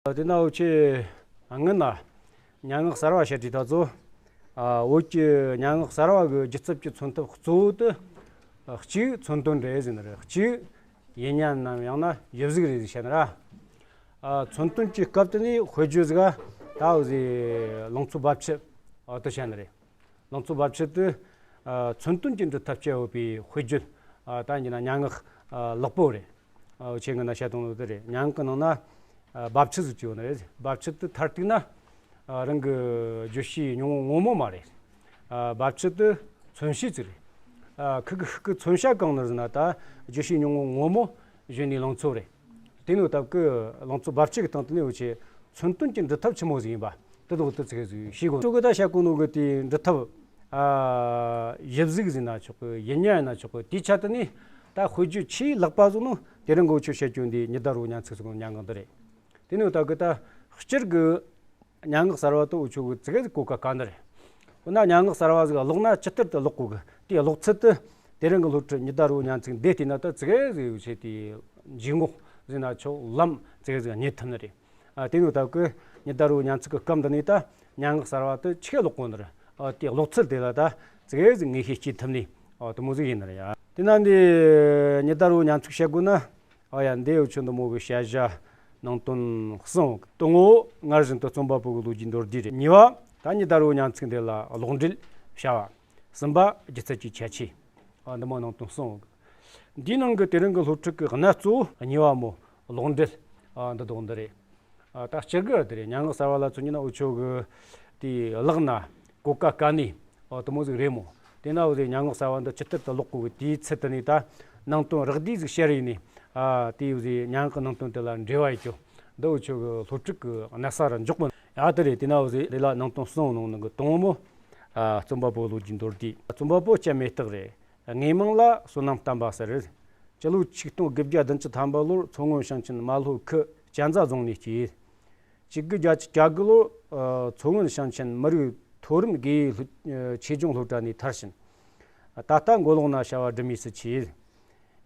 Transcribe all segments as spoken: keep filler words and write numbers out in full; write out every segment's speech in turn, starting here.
དེ་ན་འུ་ཆོས་སྔོན་ན་སྙན་ངག་གསར་བ་བཤད་དུས་ད་ཚོ། ཨ། བོད་ཀྱི་སྙན་ངག་གསར་བ་གི་སྒྱུ་རྩལ་གྱི་མཚོན་ཐབས་གཙོ་བོ་དེ། ཨ། གཅིག་མཚོན་དོན་རེད་ཟེར་ནི་རེད། གཅིག་ཡིག་རྙིང་ནམ་ཡང་ན་ཡིབ་གཟུགས་རེད་ཟེར་བཤད་ནི་རེད། ཨ། མཚོན་དོན་གྱི་སྐབས་དེ་ནས་དཔེར་བརྗོད་ཟིག་ག་ད་འུ་ཟོ་ལང་ཚོ་རྦབ་ཆུ། ཨ། དེ་བཤད་ནི་རེད། ལང་ཚོ་རྦབ་ཆུ་དེ། ཨ། མཚོན་དོན་གྱི་འབྲི་ཐབས་སྤྱད་ཡོད་པའི་དཔེར་བརྗོད། ཨ། ད་ཡིན་ན་སྙན་ངག་ཨ། ལེགས་པོ་རེད། ཨ། འུ་ཆོས་སྔོན་ན་བཤད་བཏང་ནོ་དེ་རེད། སྙན་ངག་གི་ནང་ན། ཨ། རྦབ་ཆུ་ཟིག་ཅིག་ཡོད་ནི་རེད། རྦབ་ཆུ་དེ་མཐར་གཏུགས་ན། ཨ། རང་གི་བརྗོད་བྱའི་སྙིང་བོ་ངོ་མ་མ་རེད། ཨ། རྦབ་ཆུ་དེ་མཚོན་བྱེད་ཅིག་རེད། ཨ། ཁོ་གི་ཁོ་གི་མཚོན་བྱ་གང་ནི་ཟེར་ན་ད་བརྗོད་བྱའི་སྙིང་བོ་ངོ་མ་གཞོན་ནུའི་ལང་ཚོ་རེད། དེ་ནོ་སྟབས་ཀྱིས་ལང་ཚོ་རྦབ་ཆུ་གི་སྟེང་དེ་ནས་འུ་ཆོས་མཚོན་དོན་གྱི་འབྲི་ཐབས་ཆི་མོ་ཟིག་ཡིན་པ་དེ་དག་དེ་ཙི་གེ་ཟིག་ཤེས་དགོས། ཁྱོ་གིས་ད་བཤད་གོ་ནོ་གི་དེའི་འབྲི་ཐབས། ཨ། ཡིབ་གཟུགས་ཟེར་ན་ཆོག་གི། ཡིག་རྙིང་ཡིན་ན་ཆོག་གི། དེའི་ཆ་དེ་ནས་ད་དཔེར་བརྗོད་ཆེས་ལེགས་པ་བཟོ་ནོ་དེ་རིང་གི་འུ་ཆོས་བཤད་རྒྱུ་འདི་ཉི་ཟླ་རི་བོ་སྙན་ཚིག་ཟེར་གོ་ནོ་སྙན་ངག་འདི་རེད། དེ་ནས་སྟབས་ཀྱིས་ད་སྤྱིར་གི་སྙན་ངག་གསར་བ་དེ་འུ་ཆོ་གིས་ཙི་གེ་ཟིག་གོ་སྐབས་དཀའ་ནི་རེད། འོ་ན་སྙན་ངག་གསར་བ་ཟིག་ཀློག་ན་ཇི་ལྟར་དུ་ཀློག་དགོས་གི། དེའི་ཀློག་ཚུལ་དེ་དེ་རིང་གི་སློབ་ཁྲིད་ཉི་ཟླ་རི་བོ་སྙན་ཚིག་འདི་བལྟས་ན་ད་ཙི་གེ་ཟིག་འུ་ཆོས་དེའི་འཇུག་ངོགས་ཟེར་ན་ཆོག། ལམ་ཙི་གེ་ཟིག་རྙེད་ཐུབ་ནི་རེད། ཨ། དེ་ནོ་སྟབས་ཀྱིས་ཉི་ཟླ་རི་བོ་སྙན་ཚིག་གི་སྐབས་འདི་ནས་ད་སྙན་ངག་གསར་བ་དེ་ཆི་གེ་ཀློག་དགོས་ནི་རེད། ཨ། དེའི་ཀློག་ཚུལ་དེ་ལ་ད་ཙི་གེ་ཟིག་ངེས་ཤེས་སྐྱེ་ཐུབ་ནི། ཨ། དེ་མོ་ཟིག་ཡིན་ནི་རེད་ཡ། དེ་ན་འདི་ཉི་ཟླ་རི་བོ་སྙན་ཚིག་བཤད་དགོས་ན། ཨ་ཡ། འདི་འུ་ཆོ་འདི་མོ་གི་བཤད་བྱ་ནང་དོན་གསུམ་ཡོད། དང་པོ་སྔར་བཞིན་དུ་རྩོམ་པ་པོ་གི་ལོ་རྒྱུས་མདོར་བསྡུས་རེད། གཉིས་པ་ད་ཉི་ཟླ་རི་བོ་སྙན་ཚིག་འདི་ལ་ཀློག་འགྲེལ་བྱ་བ། གསུམ་པ་སྒྱུ་རྩལ་གྱི་ཁྱད་ཆོས། ཨ། འདི་མོ་ནང་དོན་གསུམ་ཡོད། འདིའི་ནང་གི་དེ་རིང་གི་སློབ་ཁྲིད་ཀྱི་གནད་གཙོ་བོ་གཉིས་པ་མོ་ཀློག་འགྲེལ། ཨ། འདི་དག་འདི་རེད། ཨ། ད་སྤྱིར་གི་དེ་རེད། སྙན་ངག་གསར་བ་ལ་མཚོན་རྒྱུ་ན་འུ་ཆོ་གིས་དེ་བཀླགས་ན་གོ་སྐབས་དཀའ་ནི། ཨ། དེ་མོ་ཟིག་རེད་མོ། དེ་ན་འུ་ཟོས་སྙན་ངག་གསར་བ་འདི་ཇི་ལྟར་དུ་ཀློག་དགོས་གི། དེའི་ཚུལ་དེ་ནས་ད་ནང་དོན་རགས་བསྡུས་ཟིག་བཤད་རེ་ཡིན་ནི། ཨ། དེ་འུ་ཟོས་སྙན་ངག་གི་ནང་དོན་དེ་ལ་འབྲེལ་བ་ཡོད་རྒྱུ་འདི་འུ་ཆོ་གི་སློབ་ཁྲིད་ཀྱི་གནད་ས་རུ་འཇོག་མི། ཡ། དེ་རེད། དེ་ན་འུ་ཟོས་དེ་ལ་ནང་དོན་གསུམ་ནང་ནང་གི་དང་པོ་མོ། ཨ། རྩོམ་པ་པོ་ལོ་རྒྱུས་མདོར་བསྡུས། རྩོམ་པ་པོ་ལྕམ་མེ་སྟག་རེད། དངོས་མིང་ལ་བསོད་ནམས་བསྟན་པ་ཟེར། སྤྱི་ལོ་ཆིག་སྟོང་དགུ་བརྒྱ་བདུན་ཅུ་ཐམ་པ་ལོར་མཚོ་སྔོན་ཞིང་ཆེན་རྨ་ལྷོ་ཁུལ་གཅན་ཚ་རྫོང་ནས་སྐྱེས། ཆིག་དགུ་བརྒྱད་ཅུ་གྱ་དགུ་ལོར། ཨ། མཚོ་སྔོན་ཞིང་ཆེན་མི་རིགས་མཐོ་རིམ་དགེ་རྒན་ཆེད་སྦྱོང་སློབ་གྲྭ་ནས་མཐར་ཕྱིན། ད་ལྟ་མགོ་ལོག་ན་བྱ་བ་སྒྲུབ་མུས་སུ་མཆིས།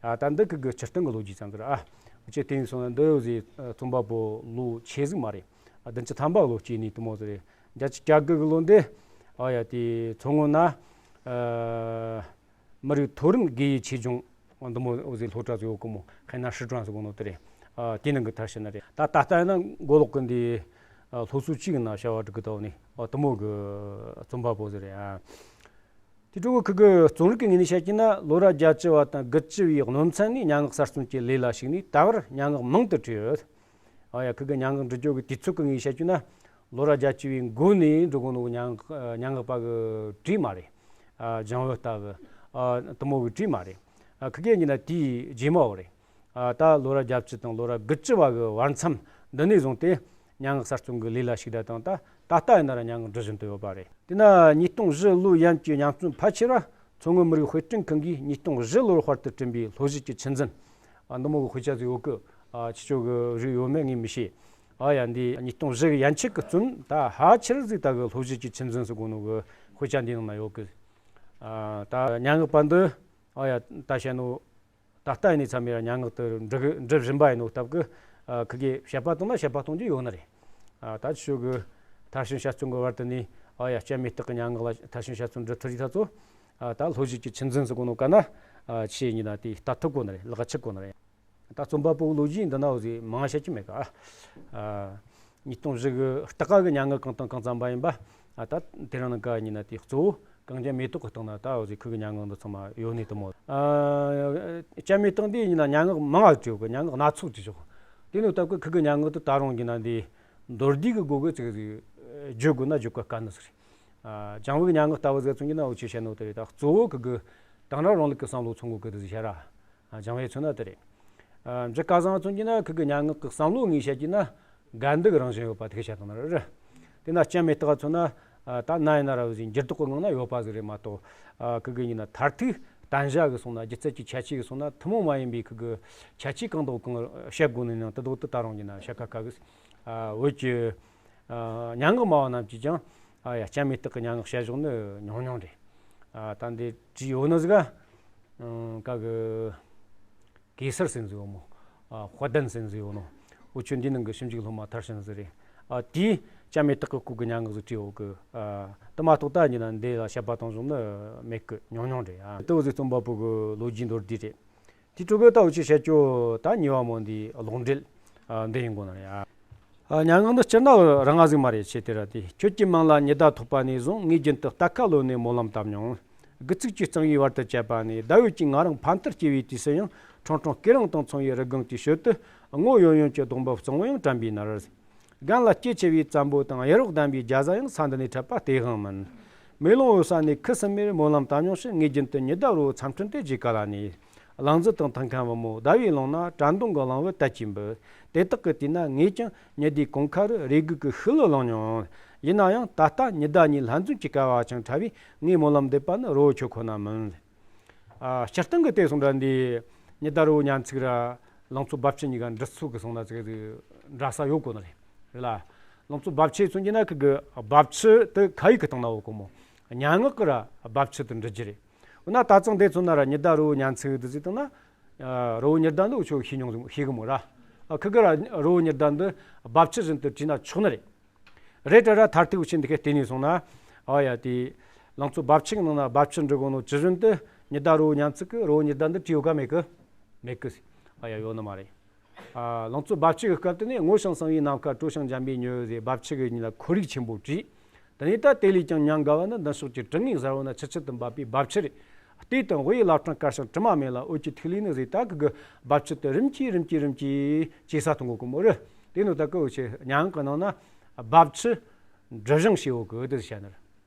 ཨ། ད་འདི་ཁོ་གི་སྤྱིར་བཏང་གི་ལོ་རྒྱུས་ཙམ་ཟིག་རེད། ཨ། འུ་ཆོས་དེ་ཡིན་སོང་ན་འདི་འུ་ཟོས་རྩོམ་པ་པོ་ལོ་ཆེ་ཟིག་མ་རེད། ཨ། བདུན་ཅུ་ཐམ་པ་ལོ་སྐྱེས་ནི་དེ་མོ་ཟིག་རེད། བརྒྱད་ཅུ་གྱ་དགུ་གི་ལོ་འདི། ཨ་ཡ། དེ་མཚོ་སྔོན་ན། ཨ། མི་རིགས་མཐོ་རིམ་དགེ་རྒན་ཆེད་སྦྱོང་འདི་མོ་འུ་ཟོས་སློབ་གྲྭ་ཟིག་ཡོད་གི་མོ། ཧེ་ན་ཧྲི་ཀྲང་ཟེར་གོ་ནོ་དེ་རེད། ཨ། དེའི་ནང་གི་མཐར་ཕྱིན་ནི་རེད། ད་ད་ལྟ་ཡིན་ན་མགོ་ལོག་གི་འདི། ཨ། སློབ་གསོ་ཅིག་གི་ནང་བྱ་བ་སྒྲུབ་གི་འདུག་ནི། ཨ། དེ་མོ་གི་རྩོམ་པ་པོ་ཟིག་རེད། ཨ། དེ་འཕྲོ་ཁོ་གི་རྩོམ་རིག་གི་ངོས་ནས་བཤད་རྒྱུ་ན་ལོ་རབས་བརྒྱད་ཅུ་བ་དང་དགུ་བཅུ་བའི་སྔོན་ཚུན་ནས་སྙན་ངག་གསར་རྩོམ་གྱི་ལས་ལ་ཞུགས་ནས་ད་བར་སྙན་ངག་མང་དུ་བྲིས་ཡོད། ཨ་ཡ། ཁོ་གི་སྙན་ངག་འབྲི་རྒྱུ་གི་དུས་ཚོད་ཀྱི་ངོས་ནས་བཤད་རྒྱུ་ན། ལོ་རབས་བརྒྱད་ཅུ་བའི་འགོ་ནས་འབྲི་གོ་ནོ་སྙན་ངག་སྙན་ངག་པ་གིས་བྲིས་མ་རེད། ཨ། ལྗང་བུ་ལྟ་བུ། ཨ། དེ་མོ་གིས་བྲིས་མ་རེད། ཨ། ཁོ་གིས་ཡིན་ན་དེའི་རྗེས་མ་བོ་རེད། ཨ། ད་ལོ་རབས་བརྒྱད་ཅུ་དང་ལོ་རབས་དགུ་བཅུ་བ་གི་བར་མཚམས་འདི་ནས་བཟུང་སྟེ་སྙན་ངག་གསར་རྩོམ་གྱི་ལས་ལ་ཞུགས་ད་དང་། ད་ད་ལྟ་ཡིན་ན་ར་སྙན་ངག་འབྲི་བཞིན་དུ་ཡོད་པ་རེད། དེ་ན་ཉིས་སྟོང་བཞི་ལོའི་ཡན་གྱི་ཉམས་རྩོམ་ཕལ་ཆེ་བ་མཚོ་སྔོན་མི་རིགས་དཔེ་སྐྲུན་ཁང་གིས་ཉིས་སྟོང་བཞི་ལོར་དཔར་དུ་བསྐྲུན་པའི་ལྷོ་གཞས་ཀྱི་ཆུ་འཛིན། ཨ། འདི་མོ་གི་དཔེ་ཆ་ཟིག་ཡོད་གི། ཨ། ཁྱེད་ཆོ་གིས་རིག་ཡོད་མེད་ངས་མི་ཤེས། ཨ་ཡ། འདི་ཉིས་སྟོང་བཞི་གི་ཡན་ཆད་ཀྱི་རྩོམ་ད་ཕལ་ཆེར་ཟིག་ད་གི་ལྷོ་གཞས་ཀྱི་ཆུ་འཛིན་ཟེར་གོ་ནོ་གི་དཔེ་ཆ་འདིའི་ནང་ན་ཡོད་གི། ཨ། ད་སྙན་ངག་པ་འདི། ཨ་ཡ། ད་བཤད་ནོ། ད་ལྟ་ཡིན་ནའི་མཚམས་མེད་ར་སྙན་ངག་དེ་འབྲི་གི་འབྲི་བཞིན་པ་ཡིན་ནོ་སྟབས་ཀྱིས། ཨ། ཁོ་གིས་དཔྱད་པ་བཏང་ན་དཔྱད་པ་གཏོང་རྒྱུ་ཡོད་ནི་རེད། ཨ། ད་ཁྱེད་ཆོ་གིས་མཐར་ཕྱིན་དཔྱད་རྩོམ་གྱི་བར་དུ་ནས། ཨ་ཡ། ལྕམ་མེ་སྟག་གི་སྙན་ངག་ལ་མཐར་ཕྱིན་དཔྱད་རྩོམ་འབྲི་ཐུབ་རེད་ད་ཚོ། ཨ། ད་ལྷོ་གཞས་ཀྱི་ཆུ་འཛིན་ཟེར་གོ་ནོ་ག་ན། ཨ། ཁྱེད་ཡིན་ན་དེ་ལྟ་ཐུབ་གོ་ནི་རེད། ལག་ཆགས་གོ་ནི་རེད། ད་རྩོམ་པ་པོ་ལོ་རྒྱུས་འདི་ན་འུ་ཟོས་མང་བཤད་རྒྱུ་མེད་ག། ཨ། ཉིས་སྟོང་བཞི་གི་སྟག་ག་གི་སྙན་ངག་གང་དང་གང་བརྩམས་པ་ཡིན་པ། ཨ། ད་དེ་རིང་ནངས་ཀ་ཡིན་ན་དེ་གཙོ་བོ་གངས་ཅན་མེ་ཏོག་གི་སྟེང་ན་ད་འུ་ཟོས་ཁོ་གི་སྙན་ངག་འདི་ཚང་མ་ཡོད་ནི་དེ་མོ། ཨ། ལྕམ་མེ་ཏོག་འདི་ཡིན་ན་སྙན་ངག་མང་ང་བྲིས་ཡོད་གི། སྙན་ངག་སྣ་ཚོགས་བྲིས་ཡོད་གི། དེ་ནོ་སྟབས་ཀྱིས་ཁོ་གི་སྙན་ངག་འདི་ད་རུང་ཡིན་ན་འདི་མདོར་བསྡུས་ཀྱི་སྒོ་གི་ཅིག་ཟིག་བརྗོད་དགོས་ན་བརྗོད་དཀའ་དཀའ་ནི་ཟིག་རེད། ཨ། ལྗང་བུ་གི་སྙན་ངག་ལྟ་བུ་ཟིག་མཚོན་རྒྱུ་ན་འུ་ཆོས་བཤད་ནོ་དེ་རེད། ད་གཙོ་བོ་ཁོ་གི་དེང་རབས་རིང་ལུགས་ཀྱི་བསམ་བློ་མཚོན་གོ་གི་དེ་ཟིག་བཤད་ར། ཨ། ལྗང་བུ་མཚོན་ན་དེ་རེད། ཨ། འབྲི་དཀའ་བཟང་མཚོན་རྒྱུ་ན་ཁོ་གི་སྙན་ངག་གི་བསམ་བློ་ངོས་བཤད་རྒྱུ་ན་དགའ་འདུག་རང་བཞིན་ཡོད་པ་དེ་བཤད་བཏང་ན་རེད། དེ་ན་ལྕམ་མེ་སྟག་མཚོན་ན། ཨ། ད་ན་ཡིན་ན་ར་འུ་ཟོས་འགྱུར་ལྡོག་གི་ངང་ན་ཡོད་པ་ཟིག་རེད་མ་གཏོགས། ཨ། ཁོ་གི་ཡིན་ན་མཐར་ཐུག་བསྟན་བྱ་གི་སོང་ན། སྒྱུ་རྩལ་གྱི་ཁྱད་ཆོས་གི་སོང་ན་ཐུན་མོང་མ་ཡིན་པའི་ཁོ་གི་ཁྱད་ཆོས་གང་དང་གང་བཤད་དགོས་ནི་ནང་དེ་དག་དེ་ད་རུང་ཡིན་ན་བཤད་ཁག་ཁག་གི། ཨ། བོད་ཀྱི། ཨ། སྙན་ངག་སྨྲ་བ་རྣམས་ཀྱིས་ཀྱང་། ཨ་ཡ། ལྕམ་མེ་སྟག་གི་སྙན་ངག་བཤད་བཞག་ནི་ཉུང་ཉུང་རེད། ཨ། ད་འདི་བྲིས་ཡོད་ནི་ཟིག་ག། ཨང་། ག་གི་གེ་སར་ཟེར་ནི་ཟིག་ཡོད་མོ། ཨ། དཔལ་ལྡན་ཟེར་ནི་ཟིག་ཡོད་ནོ། འུ་ཆོས་འདིའི་ནང་གི་ཞིབ་འཇུག་སློབ་མ་མཐར་ཕྱིན་ཟིག་རེད། ཨ། དེས་ཅམ་མེ་སྟག་གི་སྐོར་གི་སྙན་ངག་ཟིག་བྲིས་ཡོད་གི། ཨ། དེ་མ་གཏོགས་ད་ཡིན་ན་འདི་ལ་དཔྱད་པ་གཏོང་བྱུང་ནི་མེད་གི། ཉུང་ཉུང་རེད། ཨ། དེ་བོ་ཟིག་རྩོམ་པ་པོ་གི་ལོ་རྒྱུས་མདོར་བསྡུས་རེད། དེ་འཕྲོ་གི་ད་འུ་ཆོས་བཤད་རྒྱུ་ད་གཉིས་པ་མོ་འདི་ལོག་འགྲེལ། ཨ། འདི་ཡིན་དགོས་ནི་རེད། ཨ། ཨ། སྙན་ངག་འདི་སྤྱིར་ན་རང་ང་ཟིག་མ་རེད། ཆེ་དེ་ར་དེ། ཁྱོད་ཀྱི་མིང་ལ་ཉི་ཟླ་ཐོགས་པ་ནས་བཟུང་། ངའི་རྒྱུན་དུ་རྟ་ཁ་ལོན་ནས་སྨོན་ལམ་བཏབ་མྱོང་། དགུ་ཚིགས་ཀྱི་གཙང་བོའི་བར་དུ་བཅད་པ་ནས། ཟླ་འོད་ཀྱིས་ང་རང་ཕ་མཐར་སྐྱེལ་བའི་དུས་སུ་ཡང་། ཁྲུང་ཁྲུང་སྐེ་རིང་དང་མཚུངས་པའི་རི་སྒང་གི་ཞོལ་དུ། སྔོ་ཡོན་ཡོན་གྱི་སྡོང་འབབ་གཙང་བོ་ཡང་དྲན་པའི་ནར། སྒང་ལ་སྐྱེད་ཆེ་བའི་བཙན་པོ་དང་། གཡུ་རོག་ལྡན་པའི་རྒྱ་བཟའ་ཡང་ས་འདི་ནས་འཁྲབ་པ་སྟེས་དབང་མིན། མེ་ལོང་འོད་ས་ནས་ཁུ་སིམ་མེར་སྨོན་ལམ་བཏབ་མྱོང་ཞིང་། ངའི་རྒྱུན་དུ་ཉི་ཟླ་རི་བོ་མཚམས་སྤྲིན་དེ་རྗེས་ག་ལ་ནས། གླང་རྫི་དང་ཐང་ཁན་བུ་མོ། ཟླ་བའི་ཀློང་ན་དྲན་གདུང་གི་གླང་བུ་དལ་གྱིས་འབུད། དེ་དག་གི་དུས་ན་ངས་ཀྱང་ཉི་ཟླའི་གོང་ཁ་རུ་རེ་སྒུག་གི་ཤུགས་ལ་ལངས་མྱོང་། ཡིན་ན་ཡང་ད་ལྟ་ཉི་ཟླ་གཉིས་ལྷན་འཛོམས་ཀྱི་སྐལ་བ་ཅིག་འཕྲད་པས། ངའི་སྨོན་ལམ་འདེབས་པ་ནི་རི་བོ་ཁྱོད་ཁོ་ན་མིན། ཨ། སྤྱིར་བཏང་གི་དེ་སོང་འདྲ་འདི་ཉི་ཟླ་རི་བོ་ཉ་ཚིག་ར་ལང་ཚོ་རྦབ་ཆུ་གཉིས་ཀ་འབྲི་ཚུལ་གི་སོང་ན་ཙིག་ཙིག་འདྲ་ས་ཡོད་གོ་ནི་རེད། རེད་ལ། ལང་ཚོ་རྦབ་ཆུ་མཚོན་གྱི་ན་ཁི་གི་རྦབ་ཆུ་དེ་ཁ་ཡིག་གི་སྟེང་ན་ཡོད་གོ་མོ། སྙན་ངག་གི་ར་རྦབ་ཆུ་དེ་འབྲི་རྒྱུ་རེད། འོ་ན་ད་ཙང་དེ་མཚོན་ན་ར་ཉི་ཟླ་རི་བོ་ཉ་ཚིག་དེ་ཟིག་བཏང་ན། ཨ། རི་བོ་ཉི་ཟླ་འདི་འུ་ཆོ་ཤེས་མྱོང་ཟིག་ཤེས་གི་མོ་ར། ཨ། ཁི་གི་ར་རི་བོ་ཉི་ཟླ་འདི་རྦབ་ཆུ་བཞིན་དུ་བྲིས་ན་ཆོག་ནི་རེད། རེད་དྲ་ར་མཐར་ཐུག་ཆེན་འདི་གའི་བལྟས་ནས་སོང་ན། ཨ་ཡ་དེ། ལང་ཚོ་རྦབ་ཆུ་གི་ནང་ན་རྦབ་ཆུ་འབྲི་གོ་ནོ་ཇི་བཞིན་དུ་ཉི་ཟླ་རི་བོ་ཉ་ཚིག་གི་རི་བོ་ཉི་ཟླ་འདི་བྲིས་ཡོད་ག་མེད་གི། མེད་གི། ཨ་ཡ་ཡོད་ནི་མ་རེད། ཨ། ལང་ཚོ་རྦབ་ཆུ་གི་སྐབས་དེ་ནས་སྔོ་ཞིང་སངས་བའི་ནམ་མཁའ། དྲོ་ཞིང་འཇམ་པའི་ཉི་འོད་ཟེར་རྦབ་ཆུ་གི་ཉིན་ལ་ཁོར་ཡུག་ཆེན་པོ་བྲིས། དེ་ནས་ད་དེ་ལས་ཀྱང་ཉམས་དགའ་བ་ནི། མདུན་ཕྱོགས་ཀྱི་དྲི་ངད་གཟར་བོ་ན་ཆུ་ཆུ་དུ་འབབ་པའི་རྦབ་ཆུ་རེད། ལྟོས་དང་དབུ་ཡི་བླ་བྲང་དཀར་ཞིང་དྲི་མ་མེད་ལ། འོད་ཀྱི་ཐིག་ལེ་ནི་ཟེར། ད་གི་གི་རྦབ་ཆུ་དེ་རིམ་གྱིས་རིམ་གྱིས་རིམ་གྱིས་ཇེ་སྲ་གཏོང་གོ་གི་མོ་རེད། དེ་ནོ་ད་གི་འུ་ཆོས་སྙན་ངག་གི་ནང་ན་རྦབ་ཆུ་འབྲི་གཞུང་ཞེས་པོ་གི་དེ་བཤད་ནི་རེད།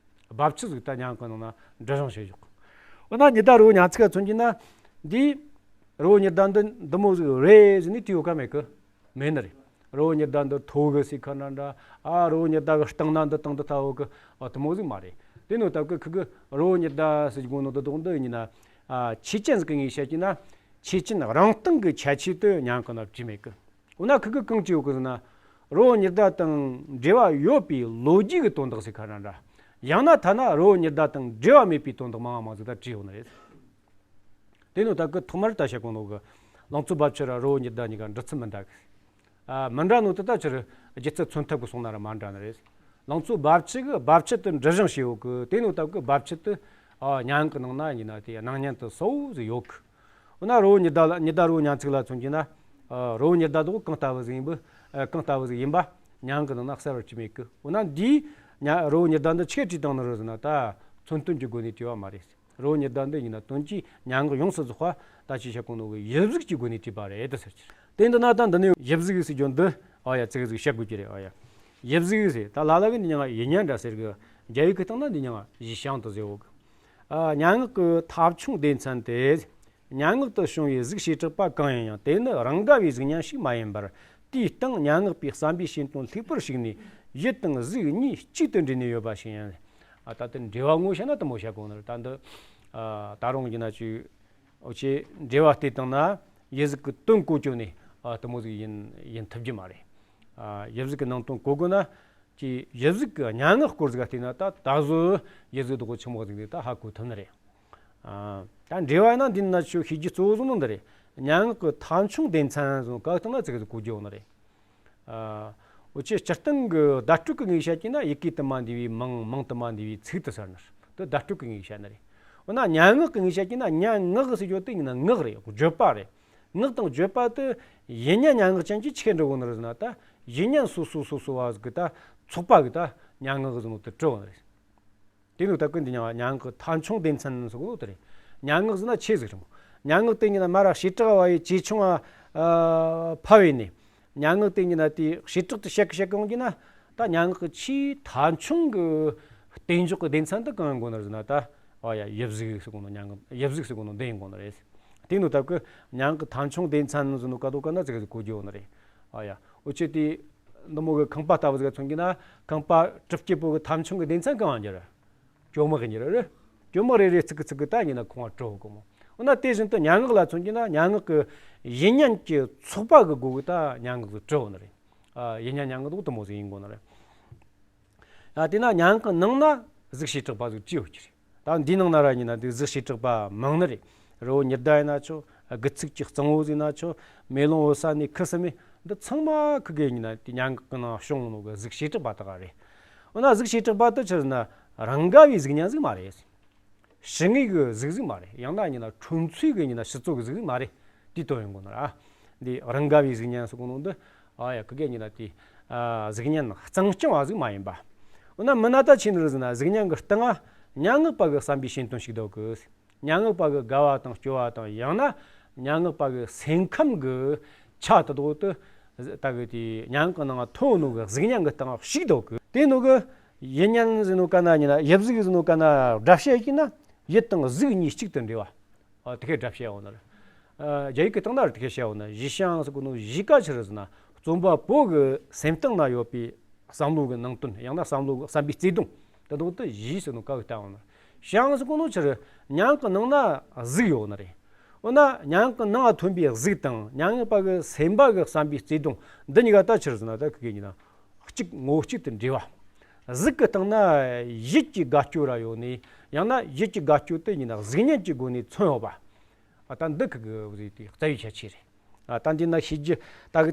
རྦབ་ཆུ་ཟིག་ད་སྙན་ངག་གི་ནང་ན་འབྲི་གཞུང་ཞེས་བཞག་འོ་ན་ཉི་ཟླ་རི་བོ་ཉ་ཚིག་ག་མཚོན་གྱི་ན། འདི་རི་བོ་ཉི་ཟླ་འདི་འདི་མོ་ཟིག་རེད་ཟེར་ནས་བྲིས་ཡོད་ག་མེད་གི། མེད་ནི་རེད། རི་བོ་ཉི་ཟླ་འདི་མཐོ་གི་ཟེར་ཁ་འདྲ་འདྲ། ཨ། རི་བོ་ཉི་ཟླ་གི་སྟེང་ན་འདི་དང་འདི་ལྟ་བུ་གི། ཨ། དེ་མོ་ཟིག་མ་རེད། དེ་ནོ་ད་གི་ཁི་གི་རི་བོ་ཉི་ཟླ་ཟེར་གོ་ནོ་འདི་དོག་འདི་ཡིན་ན། ཨ། ཆོས་ཅན་ཟིག་གི་ངོས་བཤད་ཀྱི་ན། ཆོས་ཅན་རང་སྟེང་གི་ཁྱད་ཆོས་དེ་སྙན་ངག་ན་བྲིས་མེད་གི། འོ་ན་ཁི་གི་གང་བྲིས་ཡོད་གི་ཟེར་ན། རི་བོ་ཉི་ཟླ་དང་འབྲེལ་བ་ཡོད་པའི་ལོ་རྒྱུས་ཀྱི་དོན་དག་ཟེར་ཁ་འདྲ་འདྲ། ཡང་ན་ཐ་ན་རི་བོ་ཉི་ཟླ་དང་འབྲེལ་བ་མེད་པའི་དོན་དག་མང་བ་མང་ཟིག་ད་བྲིས་ཡོད་ནི་རེད། དེ་ནོ་ད་གི་ཐོག་མར་ད་བཤད་གོ་ནོ་གི་ལང་ཚོ་རྦབ་ཆུ་ར་རི་བོ་ཉི་ཟླ་གཉིས་ཀ་འབྲི་ཚུལ་མི་འདྲ་གི། ཨ། མི་འདྲ་ནོ་དེ་ད་ཆི་རེད། སྒྱུ་རྩལ་མཚོན་ཐབས་གི་སོང་ན་ར་མ་འདྲ་ནི་རེད། ལང་ཚོ་རྦབ་ཆུ་གི་རྦབ་ཆུ་དེ་འབྲི་གཞུང་ཞེས་ཡོད་གི། དེ་ནོ་ད་གི་རྦབ་ཆུ་དེ། ཨ། སྙན་ངག་གི་ནང་ན་ཡིན་ན་དེ་སྣང་བརྙན་དེ་གསལ་བོ་ཟིག་ཡོད་གི། འོ་ན་རི་བོ་ཉི་ཟླ་ལ་ཉི་ཟླ་རི་བོ་ཉ་ཚིག་ལ་མཚོན་གྱི་ན། ཨ། རི་བོ་ཉི་ཟླ་དེ་གང་ལྟ་བུ་ཟིག་ཡིན་པ། ཨ། གང་ལྟ་བུ་ཟིག་ཡིན་པ་སྙན་ངག་གི་ནང་ན་གསལ་བར་བྲིས་མེད་གི། འོ་ན་འདིས་ཉ་རི་བོ་ཉི་ཟླ་འདི་ཆི་བྲིས་བཏང་ནི་རེད་ཟེར་ན། ད་མཚོན་དོན་གྱི་སྒོ་ནས་བྲིས་པ་མ་རེད། རི་བོ་ཉི་ཟླ་འདི་ཡིན་ན་དོན་གྱིས་སྙན་ངག་ཡོངས་སུ་རྫོགས་པ་ད་ཅི་བཤད་གོ་ནོ་གི་དབྱིབས་གཟུགས་ཀྱི་སྒོ་ནས་བྲིས་པ་རེད་ཟེར་གྱི། དེ་འདི་ན་ད་འདི་ནས་དབྱིབས་གཟུགས་ཟེར་རྒྱུ་འདི། ཨ་ཡ། ཙིག་གེ་ཟིག་བཤད་དགོས་ཀྱི་རེད། ཨ་ཡ། དབྱིབས་གཟུགས་ཟེར་ད་ལ་ལ་གི་འདི་མྱིང་ང་ཡིག་སྙན་འདྲ་ཟེར་གི། རྒྱ་ཡིག་གི་སྟེང་ན་འདི་མྱིང་ང་ཡིག་ཤང་དུ་ཟེར་འོ་གི། ཨ། སྙན་ངག་གི་ཐབ་ཆུང་སྡེ་ཚན་དེ། སྙན་ངག་ཏུ་བྱུང་བའི་གཟུགས་བྱེ་བྲག་པ་གང་ཡིན་ཡང་། དེ་ནི་རང་དགའ་བའི་གཟུགས་བརྙན་ཞིག་མ་ཡིན་པར། དེའི་སྟེང་སྙན་ངག་པའི་བསམ་པའི་ཤེས་དོན་ལྷུག་པོར་ཞུགས་ནས། ཡིད་དང་གཟུགས་གཉིས་གཅིག་ཏུ་འདྲེས་ནས་ཡོད་པ་ཞིག་ཡིན། ཨ། ད་ལྟ་འགྲེལ་བ་ངོ་བཤད་ན་དེ་མོ་བཤད་དགོས་ནི་རེད། ད་འདི། ཨ། ད་རུང་ཡིན་ན་ཅིག་འུ་ཆོས་འགྲེལ་བ་བལྟས་བཏང་ན་ཡིད་གཟུགས་ཀྱི་དོན་གོ་བཅོས་ནས། ཨ། དེ་མོ་ཟིག་ཡིན་ཡིན་ཐུབ་རྒྱུ་མ་རེད། ཨ། ཡིད་གཟུགས་ཀྱི་ནང་དོན་གོ་དགོས་ན། ཀྱི་ཡིད་གཟུགས་ཀྱི་སྙན་ངག་སྐོར་ཟིག་བལྟས་ན་ད་ད་གཟོད་ཡིད་གཟུགས་དེ་གོ་ཆི་མོ་ཟིག་ནས་ད་ཧ་གོ་ཐུབ་ནི་རེད། ཨ། ད་འགྲེལ་བ་ན་འདི་ན་ཆོས་ཤེས་རྒྱུ་གཙོ་བོ་ཟིག་ནི་འདི་རེད། སྙན་ངག་གི་ཐབ་ཆུང་སྡེ་ཚན་ཟེར་ག་སྟེང་ན་ཙིག་གེ་ཟིག་གོ་རྒྱུ་ཡོད་ནི་རེད། ཨ། འུ་ཆོས་སྤྱིར་བཏང་གི་བརྡ་སྤྲོད་ཀྱི་ངོས་བཤད་ཀྱི་ན། ཡི་གེ་དུ་མ་འདུས་པའི་མིང་། མིང་དུ་མ་འདུས་པའི་ཚིག་ཏུ་ཟེར་ནི་རེད། དེ་བརྡ་སྤྲོད་ཀྱི་ངོས་བཤད་ནི་རེད། འོ་ན་སྙན་ངག་གི་ངོས་བཤད་ཀྱི་ན། སྙན་ངག་ཟེར་རྒྱུ་དེ་ཡིན་ན་ངག་རེད། བརྗོད་པ་རེད། ངག་དང་བརྗོད་པ་དེ་ཡིད་བརྙན་སྙན་ངག་ཅན་གྱིས་ཆི་འབྲི་གོ་ནི་རེད་ཟེར་ན། ད་ཡིད་བརྙན་སོ་སོ་སོ་སོ་བ་ཟིག་གི་ད་ཚོགས་པ་གིས་ད་སྙན་ངག་ཟེར་ནོ་དེ་བྲིས་གོ་ནི་རེད། དེ་ནོ་ད་གི་འདི་སྙན་ངག་སྙན་ངག་གི་ཐབ་ཆུང་སྡེ་ཚན་ཟེར་གོ་དེ་རེད། སྙན་ངག་ཟེར་ན་ཆི་ཟིག་རེད་མོ། སྙན་ངག་དེ་ཡིན་ན་མ་ར་བྱེ་བྲག་པ་ཡི་ཇེ་ཆུང་ང་ཕབ་བས་ནས། སྙན་ངག་དེ་ཡིན་ན་དེ་བྱེ་བྲག་ཏུ་བཤད་གི་བཤད་གི་འོང་གི་ན། ད་སྙན་ངག་གི་ཆེས་ཐབ་ཆུང་གི་སྟེང་འཇོག་གི་སྡེ་ཚན་དེ་གང་ཡིན་དགོས་ནི་རེད་ཟེར་ན། ད། ཨ་ཡ། ཡིད་གཟུགས་ཟེར་གོ་ནོ། སྙན་ངག་ཡིད་གཟུགས་ཟེར་གོ་ནོ་འདི་ཡིན་དགོས་ནི་རེད། དེ་ནོ་ད་གི་སྙན་ངག་གི་ཐབ་ཆུང་སྡེ་ཚན་ཟེར་ནོ་ག་དོ་ག་ན་ཙིག་གེ་ཟིག་གོ་རྒྱུ་ཡོད་ནི་རེད། ཨ་ཡ། འུ་ཆོས་དེ་འདི་མོ་གི་ཁང་པ་ལྟ་བུ་ཟིག་མཚོན་གྱི་ན། ཁང་པ་གྲུབ་རྒྱུ་པོ་གི་ཐབ་ཆུང་གི་སྡེ་ཚན་གང་ཡིན་རྒྱུ་རེད། གྱོ་མག་ཡིན་རྒྱུ་རེད། གྱོ་མག་རེ་རེ་ཚིག་གི་ཚིག་གི་ད་ཡིན་ན་ཁང་བ་བྲིས་གོ་མོ། འོ་ན་དེ་བཞིན་དུ་སྙན་ངག་ལ་མཚོན་གྱི་ན། སྙན་ངག་གི་ཡིད་བརྙན་གྱི་ཚོགས་པ་གི་སྒོ་གིས་ད་སྙན་ངག་ཟིག་བྲིས་ཡོད་ནི་རེད། ཨ། ཡིད་བརྙན་སྙན་ངག་དེ་དེ་མོ་ཟིག་ཡིན་དགོས་ནི་རེད། ཨ། དེ་ན་སྙན་ངག་གི་ནང་ན་གཟུགས་བྱེ་བྲག་པ་ཟིག་བྲིས་ཡོད་ཀྱི་རེད། ད་འདིའི་ནང་ན་ར་ཡིན་ན་འདི་གཟུགས་བྱེ་བྲག་པ་མང་ནི་རེད། རི་བོ་ཉི་ཟླ་ཡིན་ན་ཆོག་དགུ་ཚིགས་ཀྱི་གཙང་བོ་ཟིག་ཡིན་ན་ཆོག་མེ་ལོང་འོད་ས་ནས་ཁུ་སིམ་མེར་ འདི་ཚང་མ་ཁི་གེ་ཡིན་ན་དེ་མྱ་ངན་གྱི་ནང་བྱུང་ནོ་གི་གཟུགས་བྱེ་བྲག་པ་དག་རེད། འོ་ན་གཟུགས་བྱེ་བྲག་པ་དེ་ཆི་ཟེར་ན་རང་དགའ་བའི་གཟུགས་བརྙན་ཟིག་མ་རེད། ཞི་ངེས་ཀྱི་གཟུགས་ཟིག་མ་རེད། ཡང་ན་ཡིན་ན་ཁྲོམ་ཚུལ་གྱི་ཡིན་ན་ཕྱི་ཚུལ་གྱི་གཟུགས་ཟིག་མ་རེད། དེ་དོན་ཡིན་དགོས་ན་ར། འདི་རང་དགའ་བའི་གཟུགས་བརྙན་ཟེར་གོ་ནོ་འདི་ཨ་ཡ་ཁི་གེ་ཡིན་ན་དེ་གཟུགས་བརྙན་གཙང་རྐྱང་བ་ཟིག་མ་ཡིན་པ། འོ་ན་མི་ན་ད་ཆི་ནི་རེད་ཟེར་ན་གཟུགས་བརྙན་གྱི་སྟེང་ང་མྱ་ངན་པ་གི་བསམ་པའི་ཞེན་དོན་ཞིག་འདུག་གི། མྱ་ངན་པ་གི་དགའ་བ་དང་སྐྱོ་བ་དང་ཡང་ན་མྱ་ངན་པ་གི་སེམས་ཁམས་གི་ཆ་དེ་དག་དེ་ད་གི་དེ་མྱ་ངན་གི་ནང་ཐོན་ནོ་གི་གཟུགས་བརྙན་གི་སྟེང་ཞིག་འདུག་གི། དེ་ནོ་གི་ཡིད་བརྙན་ཟེར་ནོ་ག་ན་ཡིན་ན་ཡིད་གཟུགས་ཟེར་ནོ་ག་ན་སྒྲ་བཤད་ཀྱི་ན་ཡིད་དང་གཟུགས་གཉིས་གཅིག་ཏུ་འདྲེས་པ། ཨ་དེ་གའི་སྒྲ་བཤད་འོ་ན་རེད། ཨ་རྒྱ་ཡིག་གི་སྟེང་ན་རེད་དེ་གའི་བཤད་འོ་ན་ཞི་ཞང་ཟེར་གོ་ནོ་ཞི་ག་ཆི་རེད་ཟེར་ན་རྩོམ་པ་པོ་གི་སེམས་གཏིང་ན་ཡོད་པའི་བསམ་བློ་གི་ནང་དོན་ཡང་ན་བསམ་བློ་གི་བསམ་པའི་བརྩེ་དུང་དེ་དག་དེ་ཞི་ཟེར་ནོ་ག་གི་སྟེང་འོ་ན། ཞང་ཟེར་གོ་ནོ་ཆི་རེད། མྱ་ངན་གི་ནང་ན་གཟུགས་ཡོད་ནི་རེད། འོ་ན་མྱ་ངན་གི་ནང་ཐོན་པའི་གཟུགས་དང་མྱ་ངན་པ་གི་སེམས་པ་གི་བསམ་པའི་བརྩེ་དུང་འདི་གཉིས་ཀ་ད་ཆི་རེད་ཟེར་ན་ད་ཁི་གེ་ཡིན་ན་གཅིག་ངོ་བོ་གཅིག་ཏུ་འདྲེས་པ། གཟུགས་ཀྱི་སྟེང་ན་ཡིད་ཀྱི་དགའ་སྐྱོ་ར་ཡོད་ནི་ཡང་ན་ཡིད་ཀྱི་དགའ་སྐྱོ་དེ་ཡིན་ན་གཟུགས་བརྙན་གྱི་སྒོ་ནས་མཚོན་ཡོད་པ། ཨ་ད་འདི་ཁི་གི་རྩ་བའི་ཁྱད་ཆོས་རེད། ཨ་ད་འདི་ན་ཤེས་རྒྱུ་ད་གི་